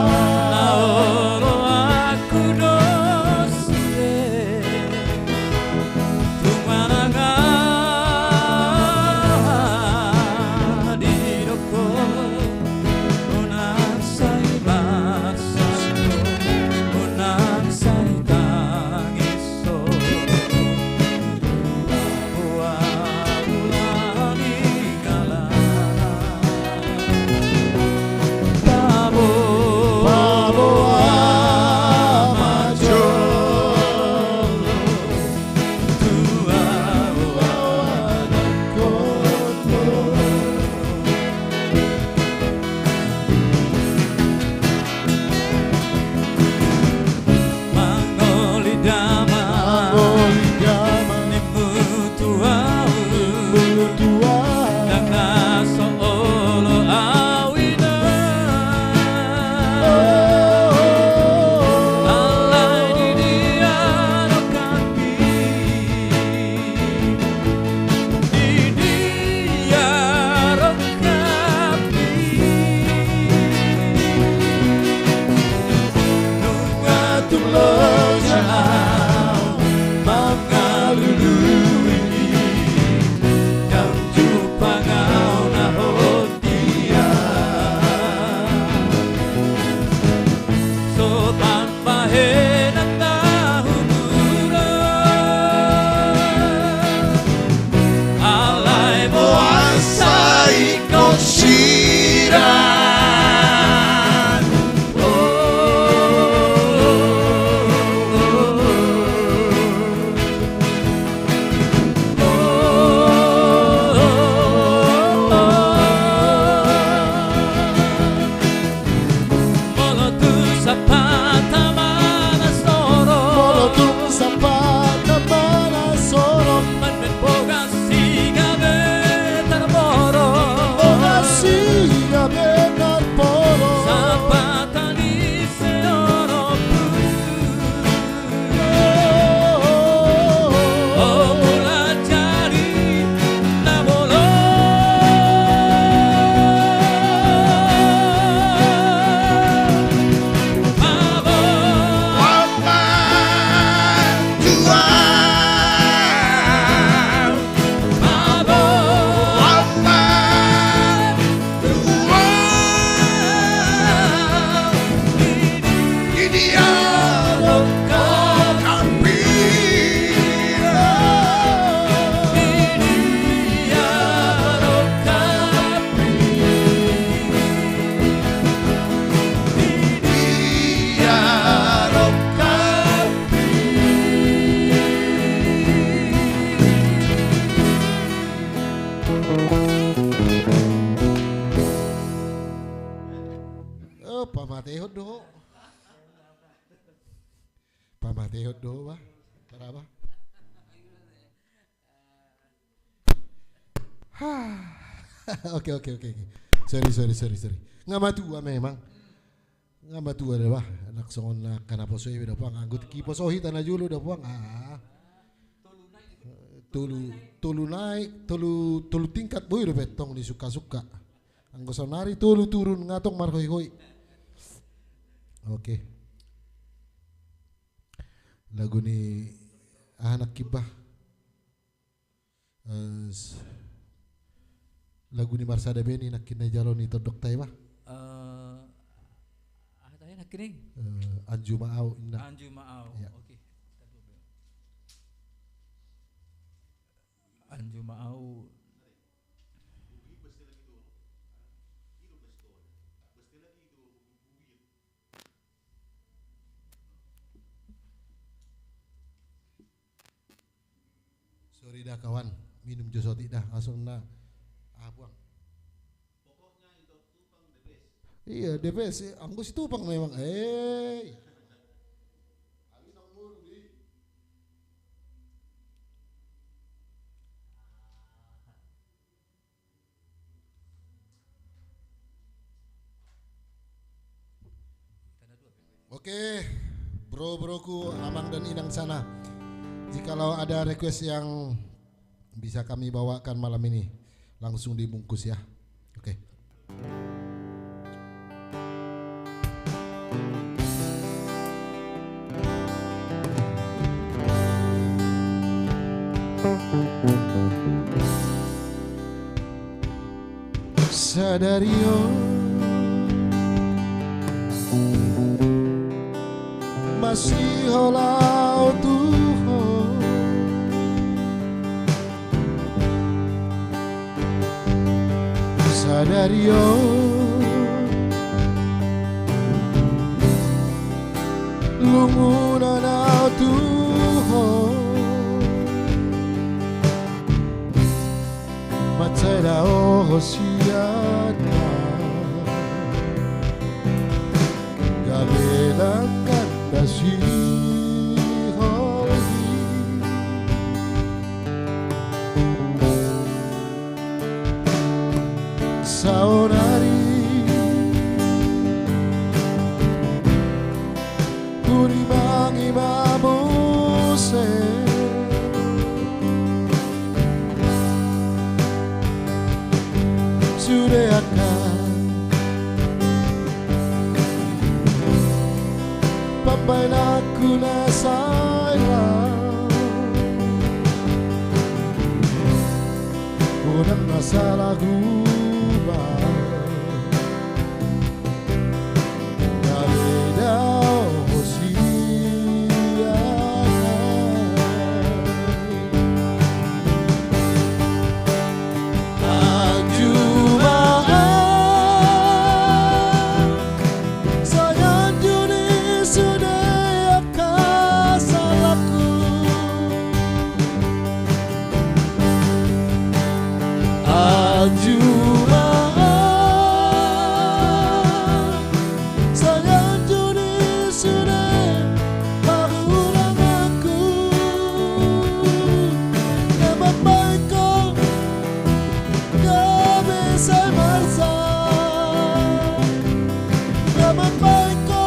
Na olo aku dos sude. Tung manang aha didokkon, unang sai marsangkot, unang sai tangis. Mangoli damang, mangoli damang, nimmu tu ahu, nimmu tu ahu, ndang na so olo ahu inang. Oh, oh, oh, oh. Alai di dia do hami. Di dia do hami. Nunga tung loja ahu mangalului, ndang jumpang ahu na hot dia. So bahenon na humurang, alai boasa ingkon sirang. Molo tung sampatna ma na soron. Molo tung sampatna ma na soron. Mambaen bogas si gabe tarboros. Bogas si gabe tarboros. Sampatna ni siolombu. Di dia do Pamatehon do, bah. Taraba. Oke, oke, oke, oke. Sorry, sorry, sorry, sorry. Nga matua memang. Nga matua da, bah. Anak songon na angka na poso i da, puang. Anggo tingki poso hita na jolo da, puang. Ah. Tolu, tolu naik, tolu, tolu tingkat boi dope tong ni suka-suka. Anggo saonari tolu turun nga tong marhoi-hoi. Oke. Lagu ni aha nangkin, bah? Eh, s-, lagu ni marsada be ni nangkin na jalo ni tondok ta i, bah? Eh, aha ta i nangkin i? Eh, Anju ma au, inna. Anju ma au. Iya. Oke. Anju ma au. Sorry da kawan, minum jo sotik da, langsung na. Ah, buang. Iya, the best. Anggo Situpang memang. Eh. Oke, bro-broku, amang dan inang sana. Jikalau ada request yang bisa kami bawakan malam ini, langsung dibungkus ya. Oke. Sadari on masihol au tu ho. Sadari on lungun au tu ho. Mansai dao ho sian na gabe dangkan da sihol i. Saonari hurimangi ma muse sude angka pambahenanku na sai ra. Unang na salah hubahen. Anju ma au, sai anju ni sude paruranganku. Na mambahen ho gabe sai marsak, na mambahen ho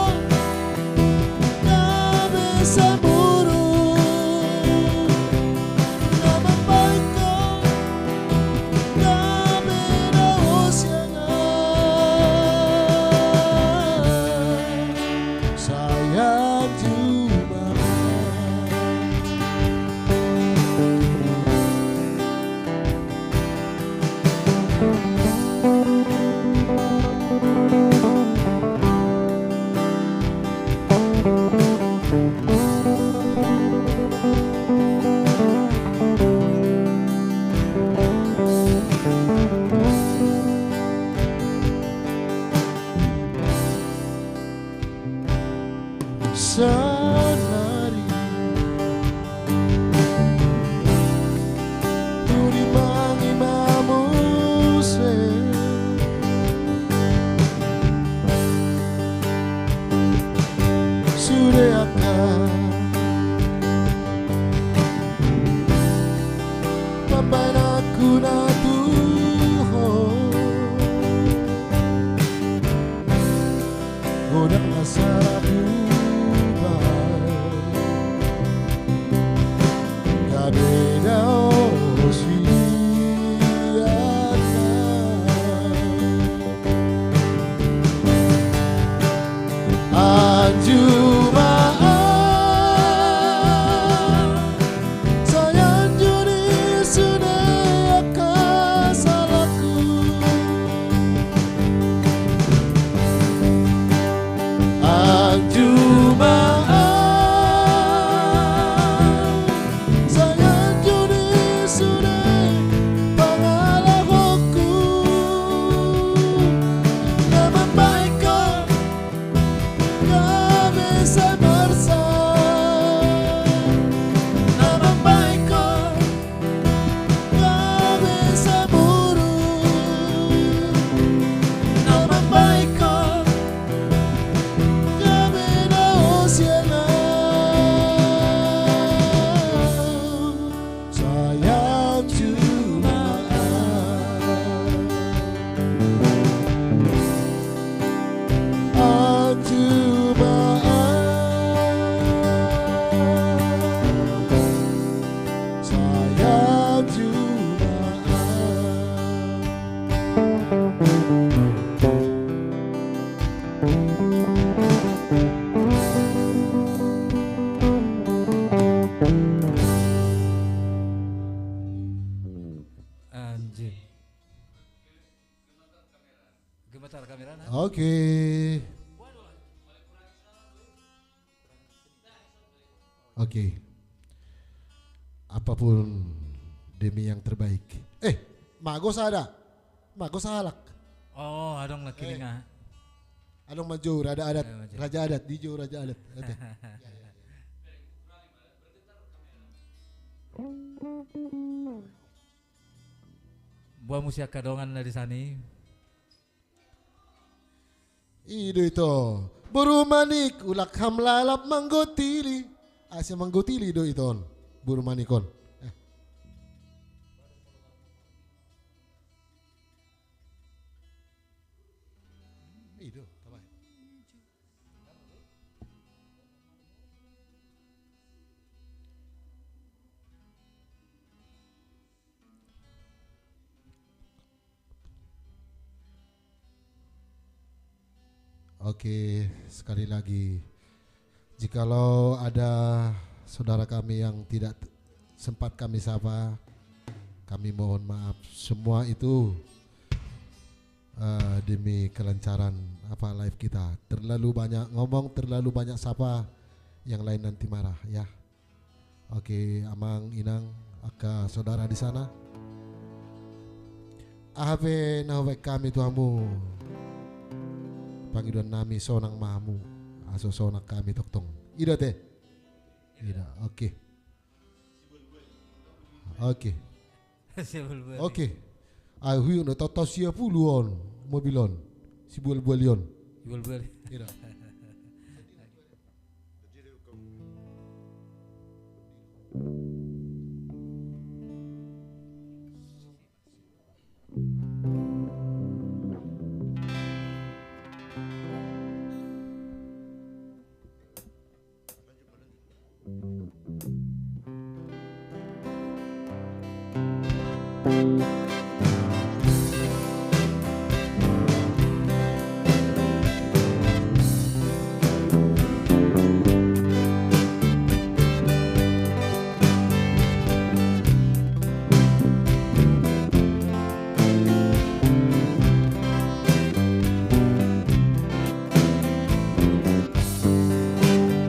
gabe sai muruk, na mambahen ho gabe na hosiangan. Sai anju ma. Saonari hurimangi ma muse sude angka Oke. Oke. Apapun demi yang terbaik. Eh, mago sada. Mago sahalak. Oh, adong laki ninga. Adong manjou raja adat. Raja adat, dijou raja adat. Oke. Boha muse angka dongan na di sana i. I do ito. Boru Manik, ulak ham lalap manggotili. Asa manggotili do ito on. Boru Manik on. Eh. I do, tamai. Oke, sekali lagi, jikalau ada saudara kami yang tidak t-, sempat kami sapa, kami mohon maaf. Semua itu, eh, demi kelancaran apa live kita. Terlalu banyak ngomong, terlalu banyak sapa, yang lain nanti marah, ya. Oke, amang, inang, angka saudara di sana. Aha pe na hubaen hami tu hamu, pangidoan nami sonang ma hamu, asa sonang hami tongtong. I do ate? I do, oke. Oke. Sibual-bual. Oke. Ai huihuton, tau sia pulu on mobil on. Sibual-bual i on. Sibual-bual. I do.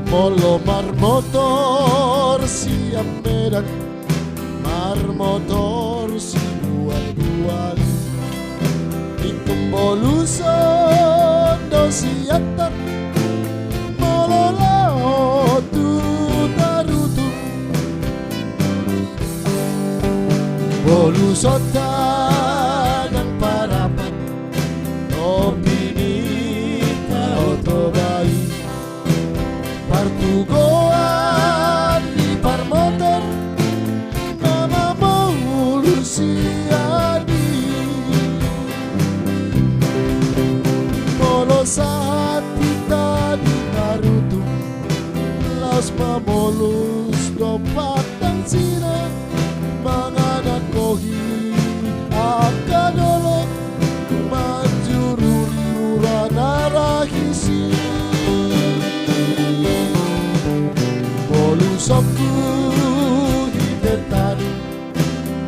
Molo marmotor sian Medan, marmotor Sibual-bual i, ingkon boluson do sian tan molo laho tu Tarutung. Boluson ta nang Parapat, topi ni Tao Toba i. Partugoan ni parmotor na mamolus sian i. Molo sahat hita di Tarutung, laos mamolus dompak tangsina, mangan angkohi angka dolok, manjurung rura na rahisi. Bolusonku hita tadi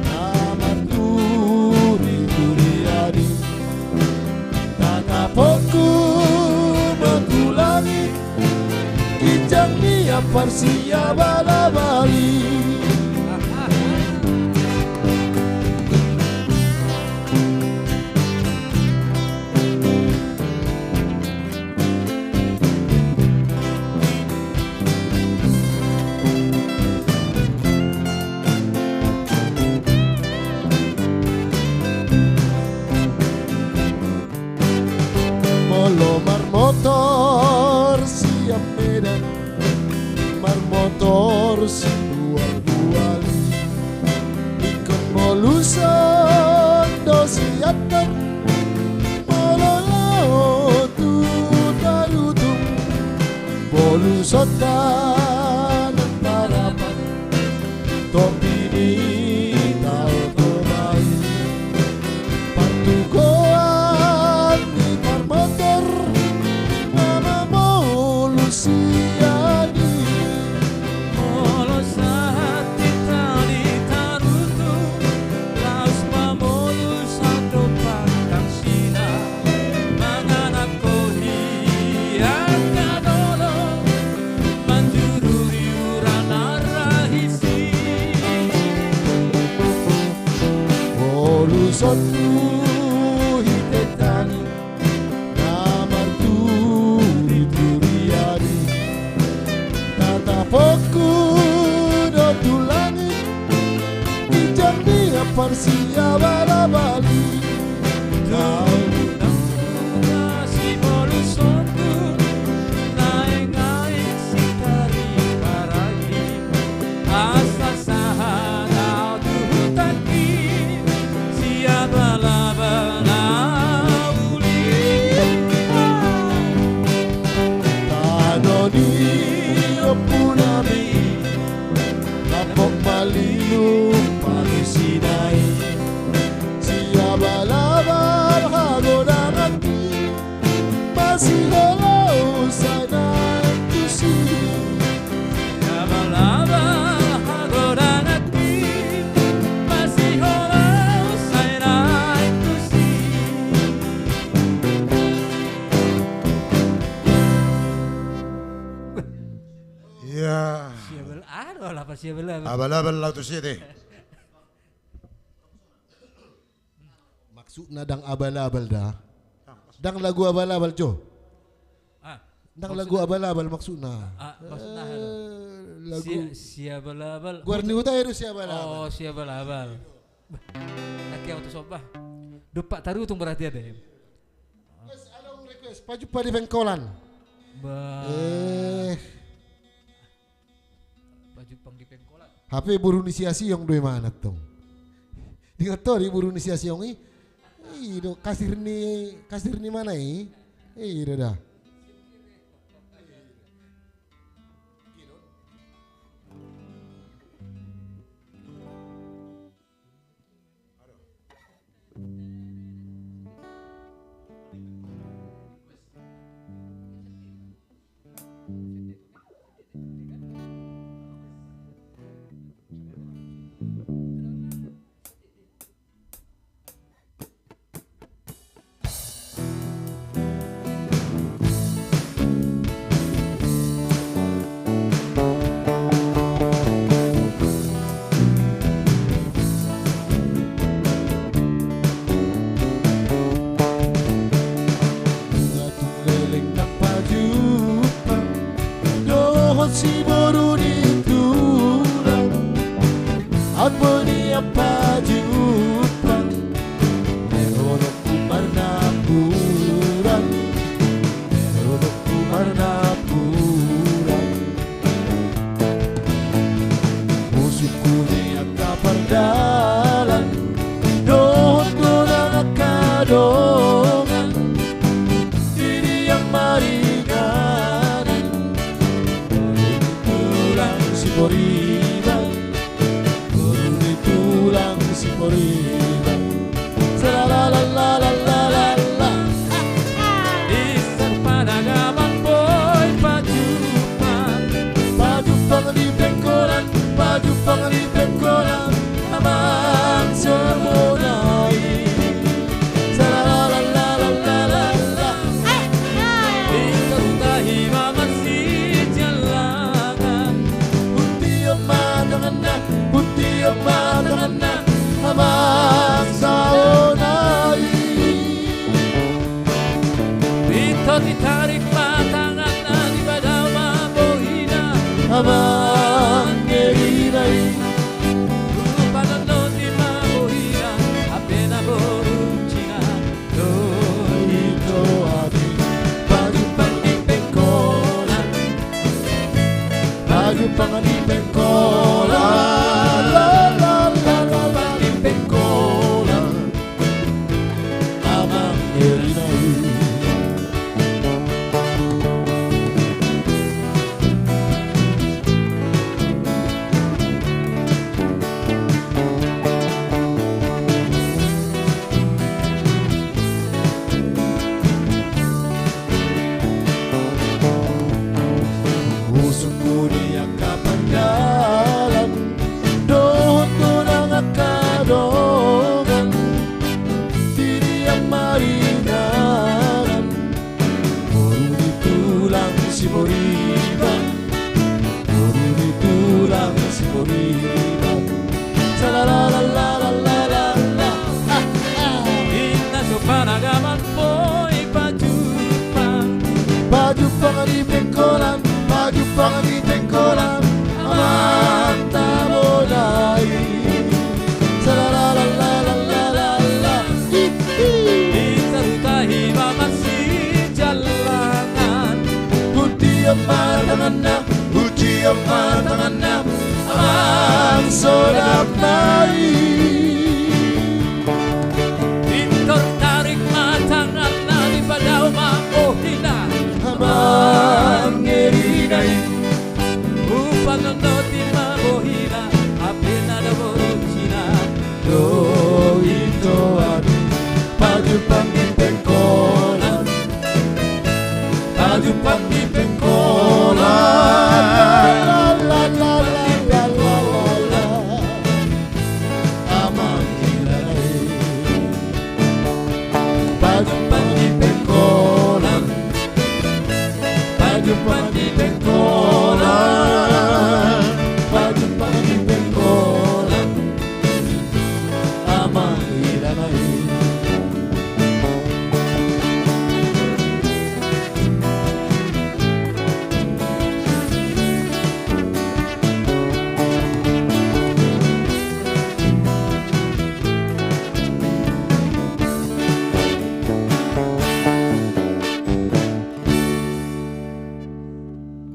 na marturi-turi adi, tatapongku ma tu langit, ginjang ni ampar siabalabali. Molo marmotor sian Medan, marmotor Sibual-bual i, ingkon boluson do sian tan molo laho tu Tarutung. Boluson ta nang Parapat, topi ni Tao Toba i. Partugoan ni parmotor na mamolus sian i. Molo sahat hita di Tarutung, laos mamolus dompak tangsina, mangan Tontu hita tani na marturituri ari, tatapokku do tu langit, ginjang ni ampar siabalabal i. Tau na sibolusonku, naeng-aeng sitariparanggi, asa sahat au tu hutangki, siabalabal na uli. Tano ni ompunami, lampok malilu pagi sinai, siabalabal hagodanganki, masiholong sai naeng tusi. Siabalabal hagodanganki, masiholong sai naeng tusi. Iya. Siabal-, anu, lapan siabal-abal. Abal-abal laut tusi, te. Maksudna ndang abal-abal da. Ndang lagu abal-abal, Jo. Ah, ndang lagu abal-abal maksudna. Ah, maksudna, eh, lagu si-, siabal-abal. Goar ni huta i do siabal-abal. Oh, siabal-abal. Nangkin au tu somba. Dompak tarutung berarti, ate. Request, adong request. Pajumpang di Pengkolan. Ba. Eh. Pajumpang di Pengkolan. Hape boru ni Siasiong do i, mana tong. Diingot ho di boru ni Siasiong i. I do kasir ni, kasir ni mana i. I do da. Tung leleng na pajumpang dohot si boru ni tulang, ampo nian pajumpang, lehonon marnapuran, lehonon marnapuran. Musukku di angka pardalan dohot dongan angka dongan, i do nian maringanan. Tulang Siporiban, boru ni tulang Siporiban. Salalalalalalala. Di Parpadagamang boi pajumpang, pajumpang di Pengkolan, pajumpang di Pengkolan, amang samonai. Salalalalalalala. Di Tahu Tahi ma marsijalangan, puntian ma tanganna, puntian ma tanganna, amang samonai. Pintor ditarik ma tanganna, dibadao ma bohina, amang erina i. Rupa na londi ma bohina, hape na boru Cina. Pajumpang di Pengkolan, pajumpang di Pengkolan, pajumpang di Pengkolan, amang erina i. Musukku di angka pardalan dohot dongan angka dongan, i do nian maringanan. Boru ni tulang Siporiban, boru ni tulang Siporiban. Salalalalalalala. Ah, Panggi Pengkolan, amanta bona i. Salalalalala. Ditaruhon ma sijallangan. Hutiop ma tanganna, hutiop ma tanganna, amang so damai. Ditortarik ma tanganna, dipadao ma bohina, amang erina i. Hupanonoti ma bohina, hape na do boru Cina. Do ito adi, Pajumpa di Pengkolan. Pajumpa di Pengkolan. Amang erina i. Pajumpa di Pengkolan. Pajumpa di Pengkolan. Pajumpa di Pengkolan. Amang erina i.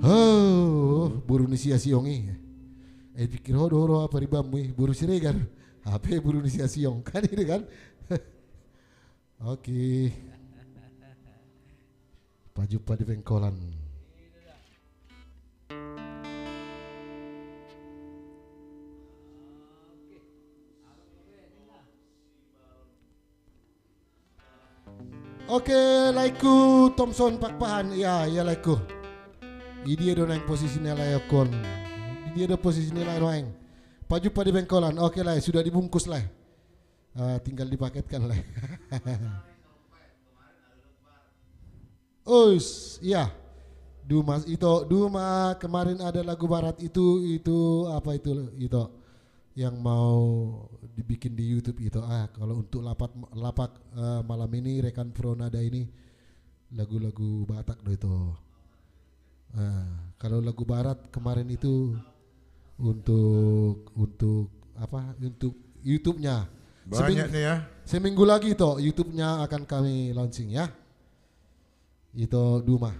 Oh, boru ni Siasion i. Eh, pikir ho do ro apa ribanmu i, boru Siregar. Hape boru ni Siasion kan, ini kan? Oke. Pajumpa di Pengkolan. Oke, laengku Thomson Pakpahan. Ia, ia laengku. Di dia do nuaeng posisi ni lae on? Di dia do posisi ni lae nuaeng? Pajumpa di Pengkolan. Oke, lae, sudah dibungkus, lae. Ah, tinggal dipaketkan, lae. Us, iya. Duma, Ito, Duma, kemarin ada lagu barat itu, itu apa itu, Ito? Yang mau dibikin di YouTube, Ito. Ah, kalau untuk lapak, lapak, eh, malam ini, rekan Pro Nada ini, lagu-lagu Batak do, Ito. Ah, kalau lagu barat kemarin itu untuk, untuk apa? Untuk YouTube-nya. Banyak nih ya. Seminggu lagi, Ito, YouTube-nya akan kami launching ya. Ito, Duma.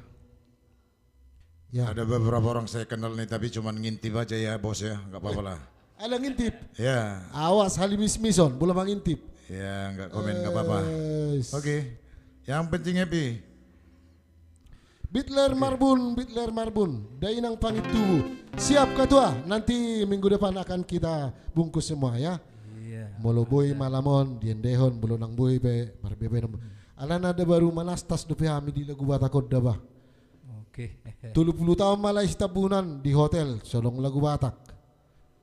Ya. Ada beberapa orang saya kenal nih, tapi cuman ngintip aja ya, Bos ya, nggak apa-apa lah. Ada ngintip? Ya. Awas, halimismison, molo mangintip. Ya, nggak komen, nggak apa-apa. Eh, oke. Yang penting happy. Bitler Marbun, Bitler Marbun, Dainang Pangit Tubu. Siap, Ketua, nanti minggu depan akan kita bungkus semua ya. Iya. Molo boi malam on, diendehon, molo ndang boi pe, marbebenon. Alana da baru manastas dope hami di lagu Batak on da bah. Oke. Tolu pulu taon ma Lae Sitambunan di hotel, so adong lagu Batak.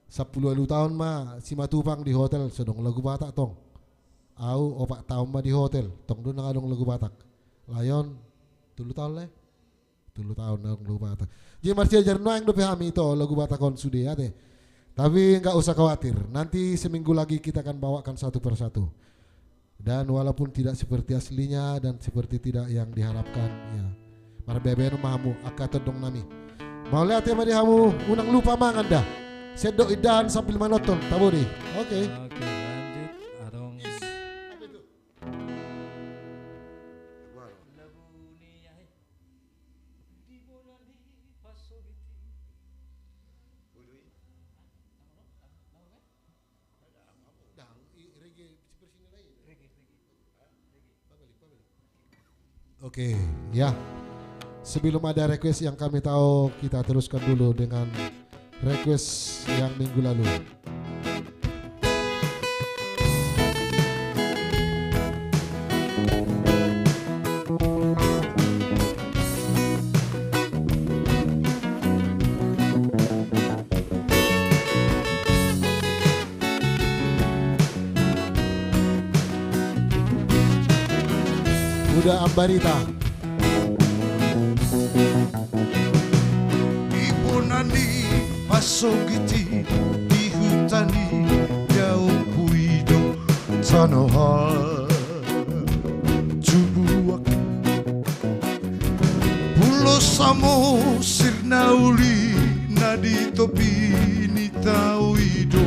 Sampulu ualu taon ma Simatupang di hotel, so adong lagu Batak tong. Au opat taon ma di hotel, tong do ndang adong lagu Batak. Lae on, tolu taon, Lae? Tolu taon ndang adong lagu Batak. Jadi marsiajar nuaeng dope hami, Ito, lagu Batak on sude, ate. Tapi nggak usah khawatir, nanti seminggu lagi kita akan bawakan satu per satu. Dan walaupun tidak seperti aslinya dan seperti tidak yang diharapkan, ya. Marbebenon ma hamu, angka tondong nami. Mauliate ma di hamu, unang lupa mangan da. Sendok indahan sambil manonton, tabo do i. Oke. Oke, lanjut. Adong. Apa itu? Lagu ni, ya, eh. Di bona ni pasogit i. Oke, ya. Sebelum ada request yang kami tahu, kita teruskan dulu dengan request yang minggu lalu. Uda Ambarita. Di bona ni pasogit i, di huta ni jabu i do tano hatubuan. Pulo Samosir na uli Topi ni tao i do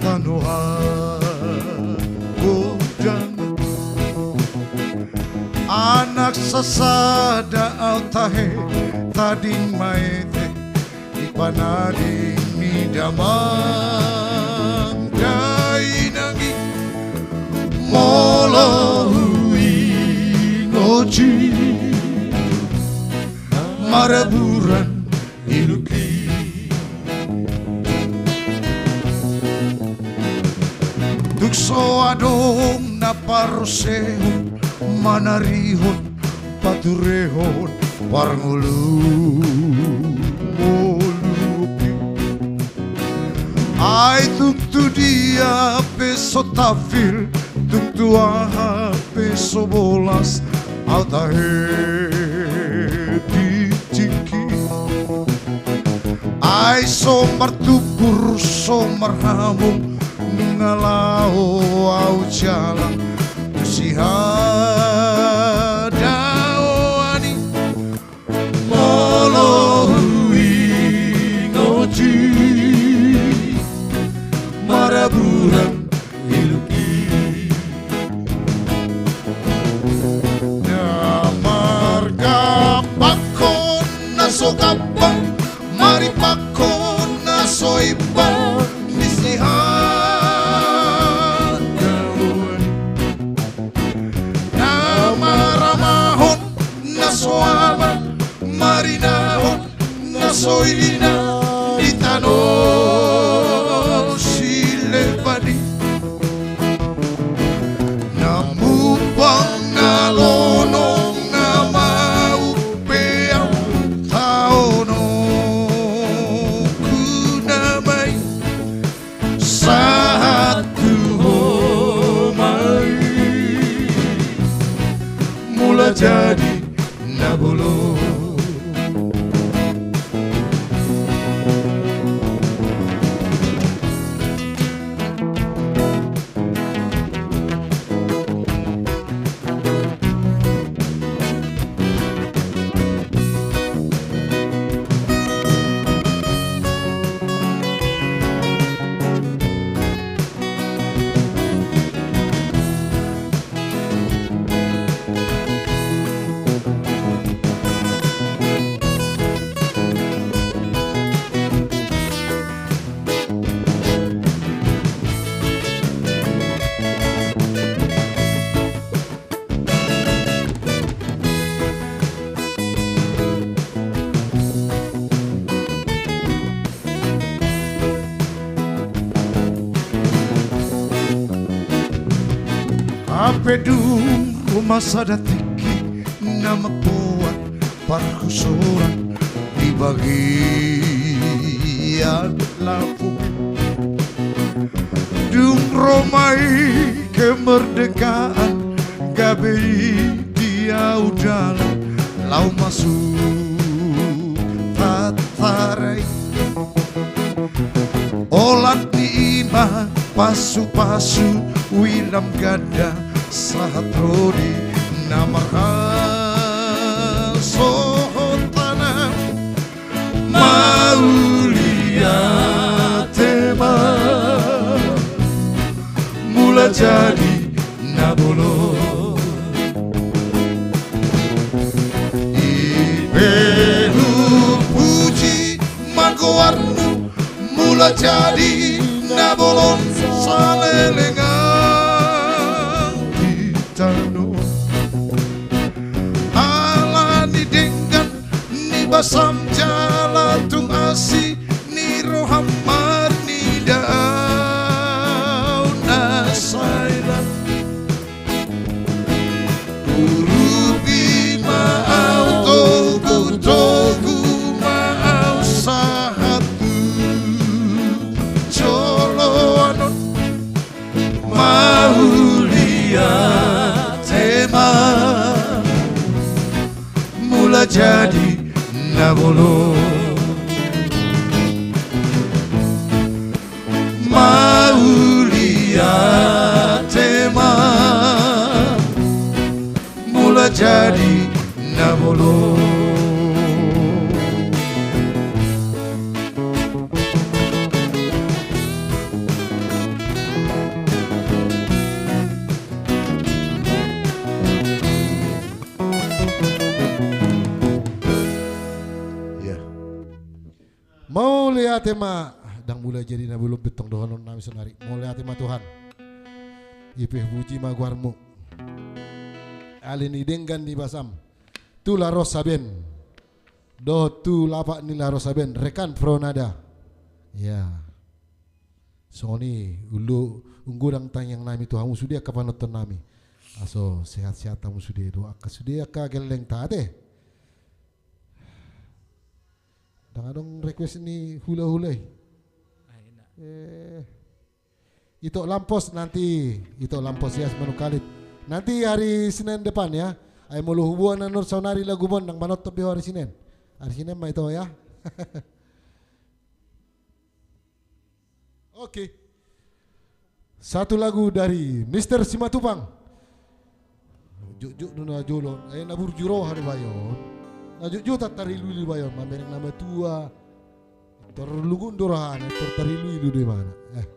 tano hagodang. Anak sasada au tahe, tading maete, di panading ni damang dainang i. Molo huingot i, maraburan iluk i. Tung so adong na parosehon, manarihon, paturehon parngoluan i. Ai tung tu dia pe so tampil, tung tu aha pe so bolas, au tahe di tingki. Ai so martumbur, so marhamu, nunga laho au jala tu sihadaoan i. Molo huingot i, maraburan iluk i. Na margampakkon na so gampang, marimpakkon na so imbang di sihadaoan i. Na maramahon na so ama, marinahon na so ina di tano sileban i. Na mumbang na lonong na mau pe au taononku nama i. Sahat tu ho ma i, mula jadi na bolon. Hape dung ro ma sada tingki na mamboan parhusoran di bagian lapo i. Dung ro ma i kemerdekaan, gabe i di au dalan laho masuk tantara i. Olat ni ima pasupasu, uilam ganda sahat ro di na marhasohotan. Mauliate ma, mula jadi na bolon. I pe hupuji ma goarmu, mula jadi na bolon saleleng au di tano. Ala ni denggan ni basam jala tung asi ni roham marnida au na sai lan. Urupi ma au, togutogu ma au sahat tu joloan on. Mauliate ma, mula jadi na bolon. Mauliate ma, mula jadi na bolon. Mauliate ma. Ndang mula jadi na belum bettong dohonon nami sonari. Mauliate ma Tuhan. Ipe puji ma goarmu. Ale ni denggan ni basam. Tu La Rosa Band. Dohot tu lapak ni La Rosa Band. Rekan Fronada. Ya. Songon i, ulu, unggodang tangiang nami tu hamu sude angka panonton nami. Aso sehat-sehat hamu sude do angka sude angka gelleng ta ate. Ndang adong request ni hula-hula i. Ah, enak. Eh, Ito Lampos nanti, Ito Lampos ya, Manungkalit. Nanti hari Senin depan ya. Ai molo huboan annon saonari lagu mon, ndang manonton be ho hari Senin. Hari Senin ma ito ya. Oke. Satu lagu dari Mister Simatupang. Jukjuk do na jolo, eh, na burju roha do bayon. Na jukjuk tar tarilu-ilu bayon, mamereng na matua. Tor lugun do rohana, tor tarilu-ilu do imana. Eh.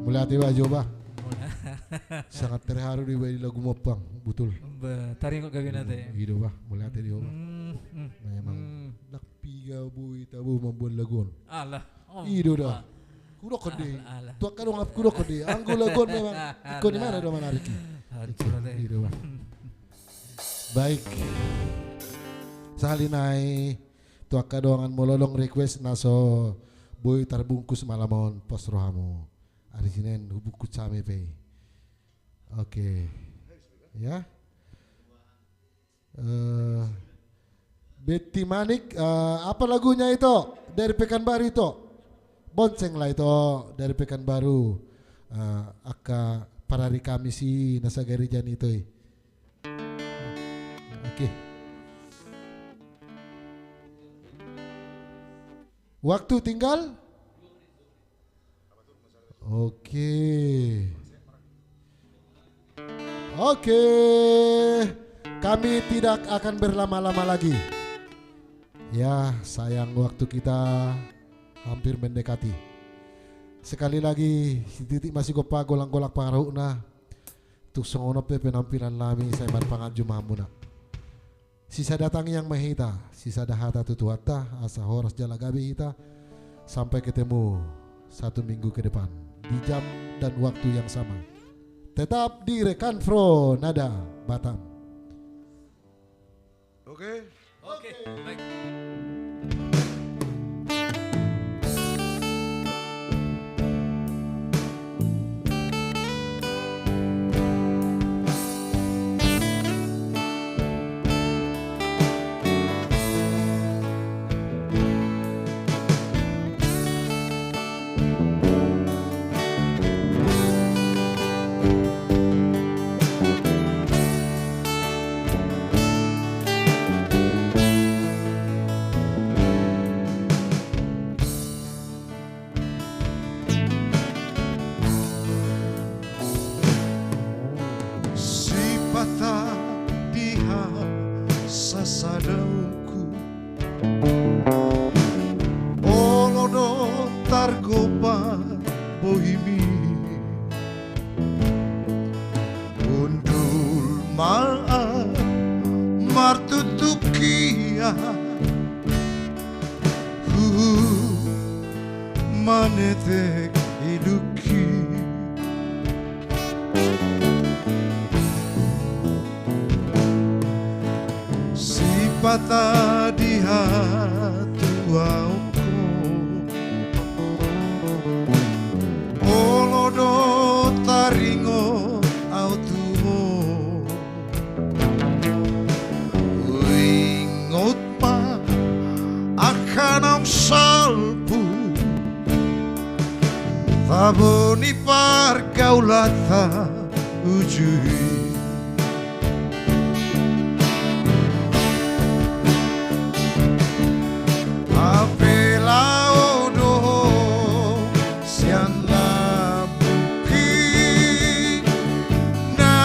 Mauliate bah, jo bah. Mauliate. Sangat terharu do iba di lagu Mompang, betul. Be, taringot gabe nate. Hmm, i do bah, mauliate di ho bah. Hmm, hmm. Memang. Hmm. Ndang piga boi tabo mamboan lagu on. Alah. Oh, i do da. Wah. Kudokkon do i. Alah, alah. Tu angka dongan kudokkon do i. Anggo lagu on memang ingkon i ma na do manariki. Alah. Hancur deh. I do bah. Baik. Sahali nai tu angka dongan molo adong request na so boi tarbungkus malam on, pos rohamu. Ari Senen hubungkus hami pe i. Oke. Ya. Eh, Betty Manik, eh, apa lagunya itu? Dari Pekanbaru itu. Bonceng lah itu dari Pekanbaru. Eh, angka parari Kamis i na sagareja ni ito i. Oke. Waktu tinggal? Oke. Oke. Kami tidak akan berlama-lama lagi. Ya, sayang waktu kita hampir mendekati. Sekali lagi, sititik ma sigompa, golanggolang pangarahutna. Tung songon on pe penampilan nami, sai marpanganju ma hamuna. Sisada tangiang ma hita, sisada hata tu Tuhanta, asa horas jala gabe hita. Sampai ketemu satu minggu ke depan di jam dan waktu yang sama. Tetap di Rekanfro Nada Batam. Oke. Oke, baik. Sipata di hasasadaonku, olo do targopa bohimi. Hundul ma ahu martutup hian, huhut manetek idungki. Sipata di hatuaonku, olo do taringot ahu tu ho. Huingot ma angka naung salpu, tabo ni pargaulanta uju i. Hape laho do ho sian lambungki, na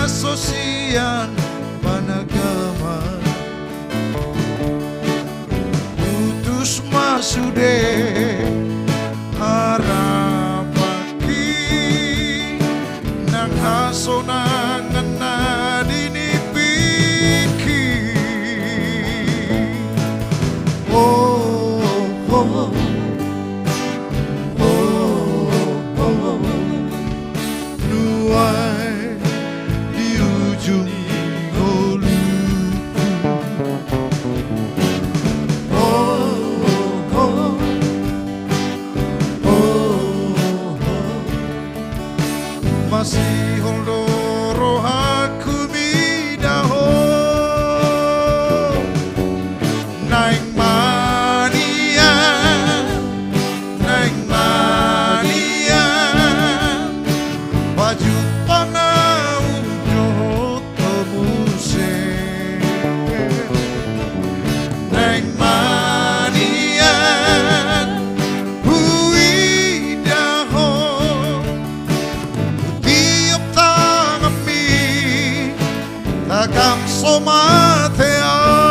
so sian panagaman. Putus ma sude harapanki, nang hasonangan na di nipingki. Oh, oh, oh, oh, oh. Nuaeng di ujung ngolungku. Oh, oh, oh, oh, oh. Masihol do rohangku mida ho. Naeng manian, naeng manian, pajumpang ahu dohot ho muse. Naeng manian huida ho, hutiop tanganmi, tagan so mate ahu.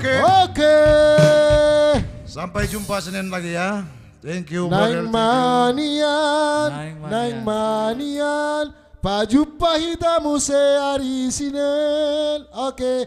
Oke. Oke. Sampai jumpa Senin lagi ya. Thank you, brother. Thank you. Naeng ma nian, naeng ma nian. Pajumpa hita muse ari Senin. Oke.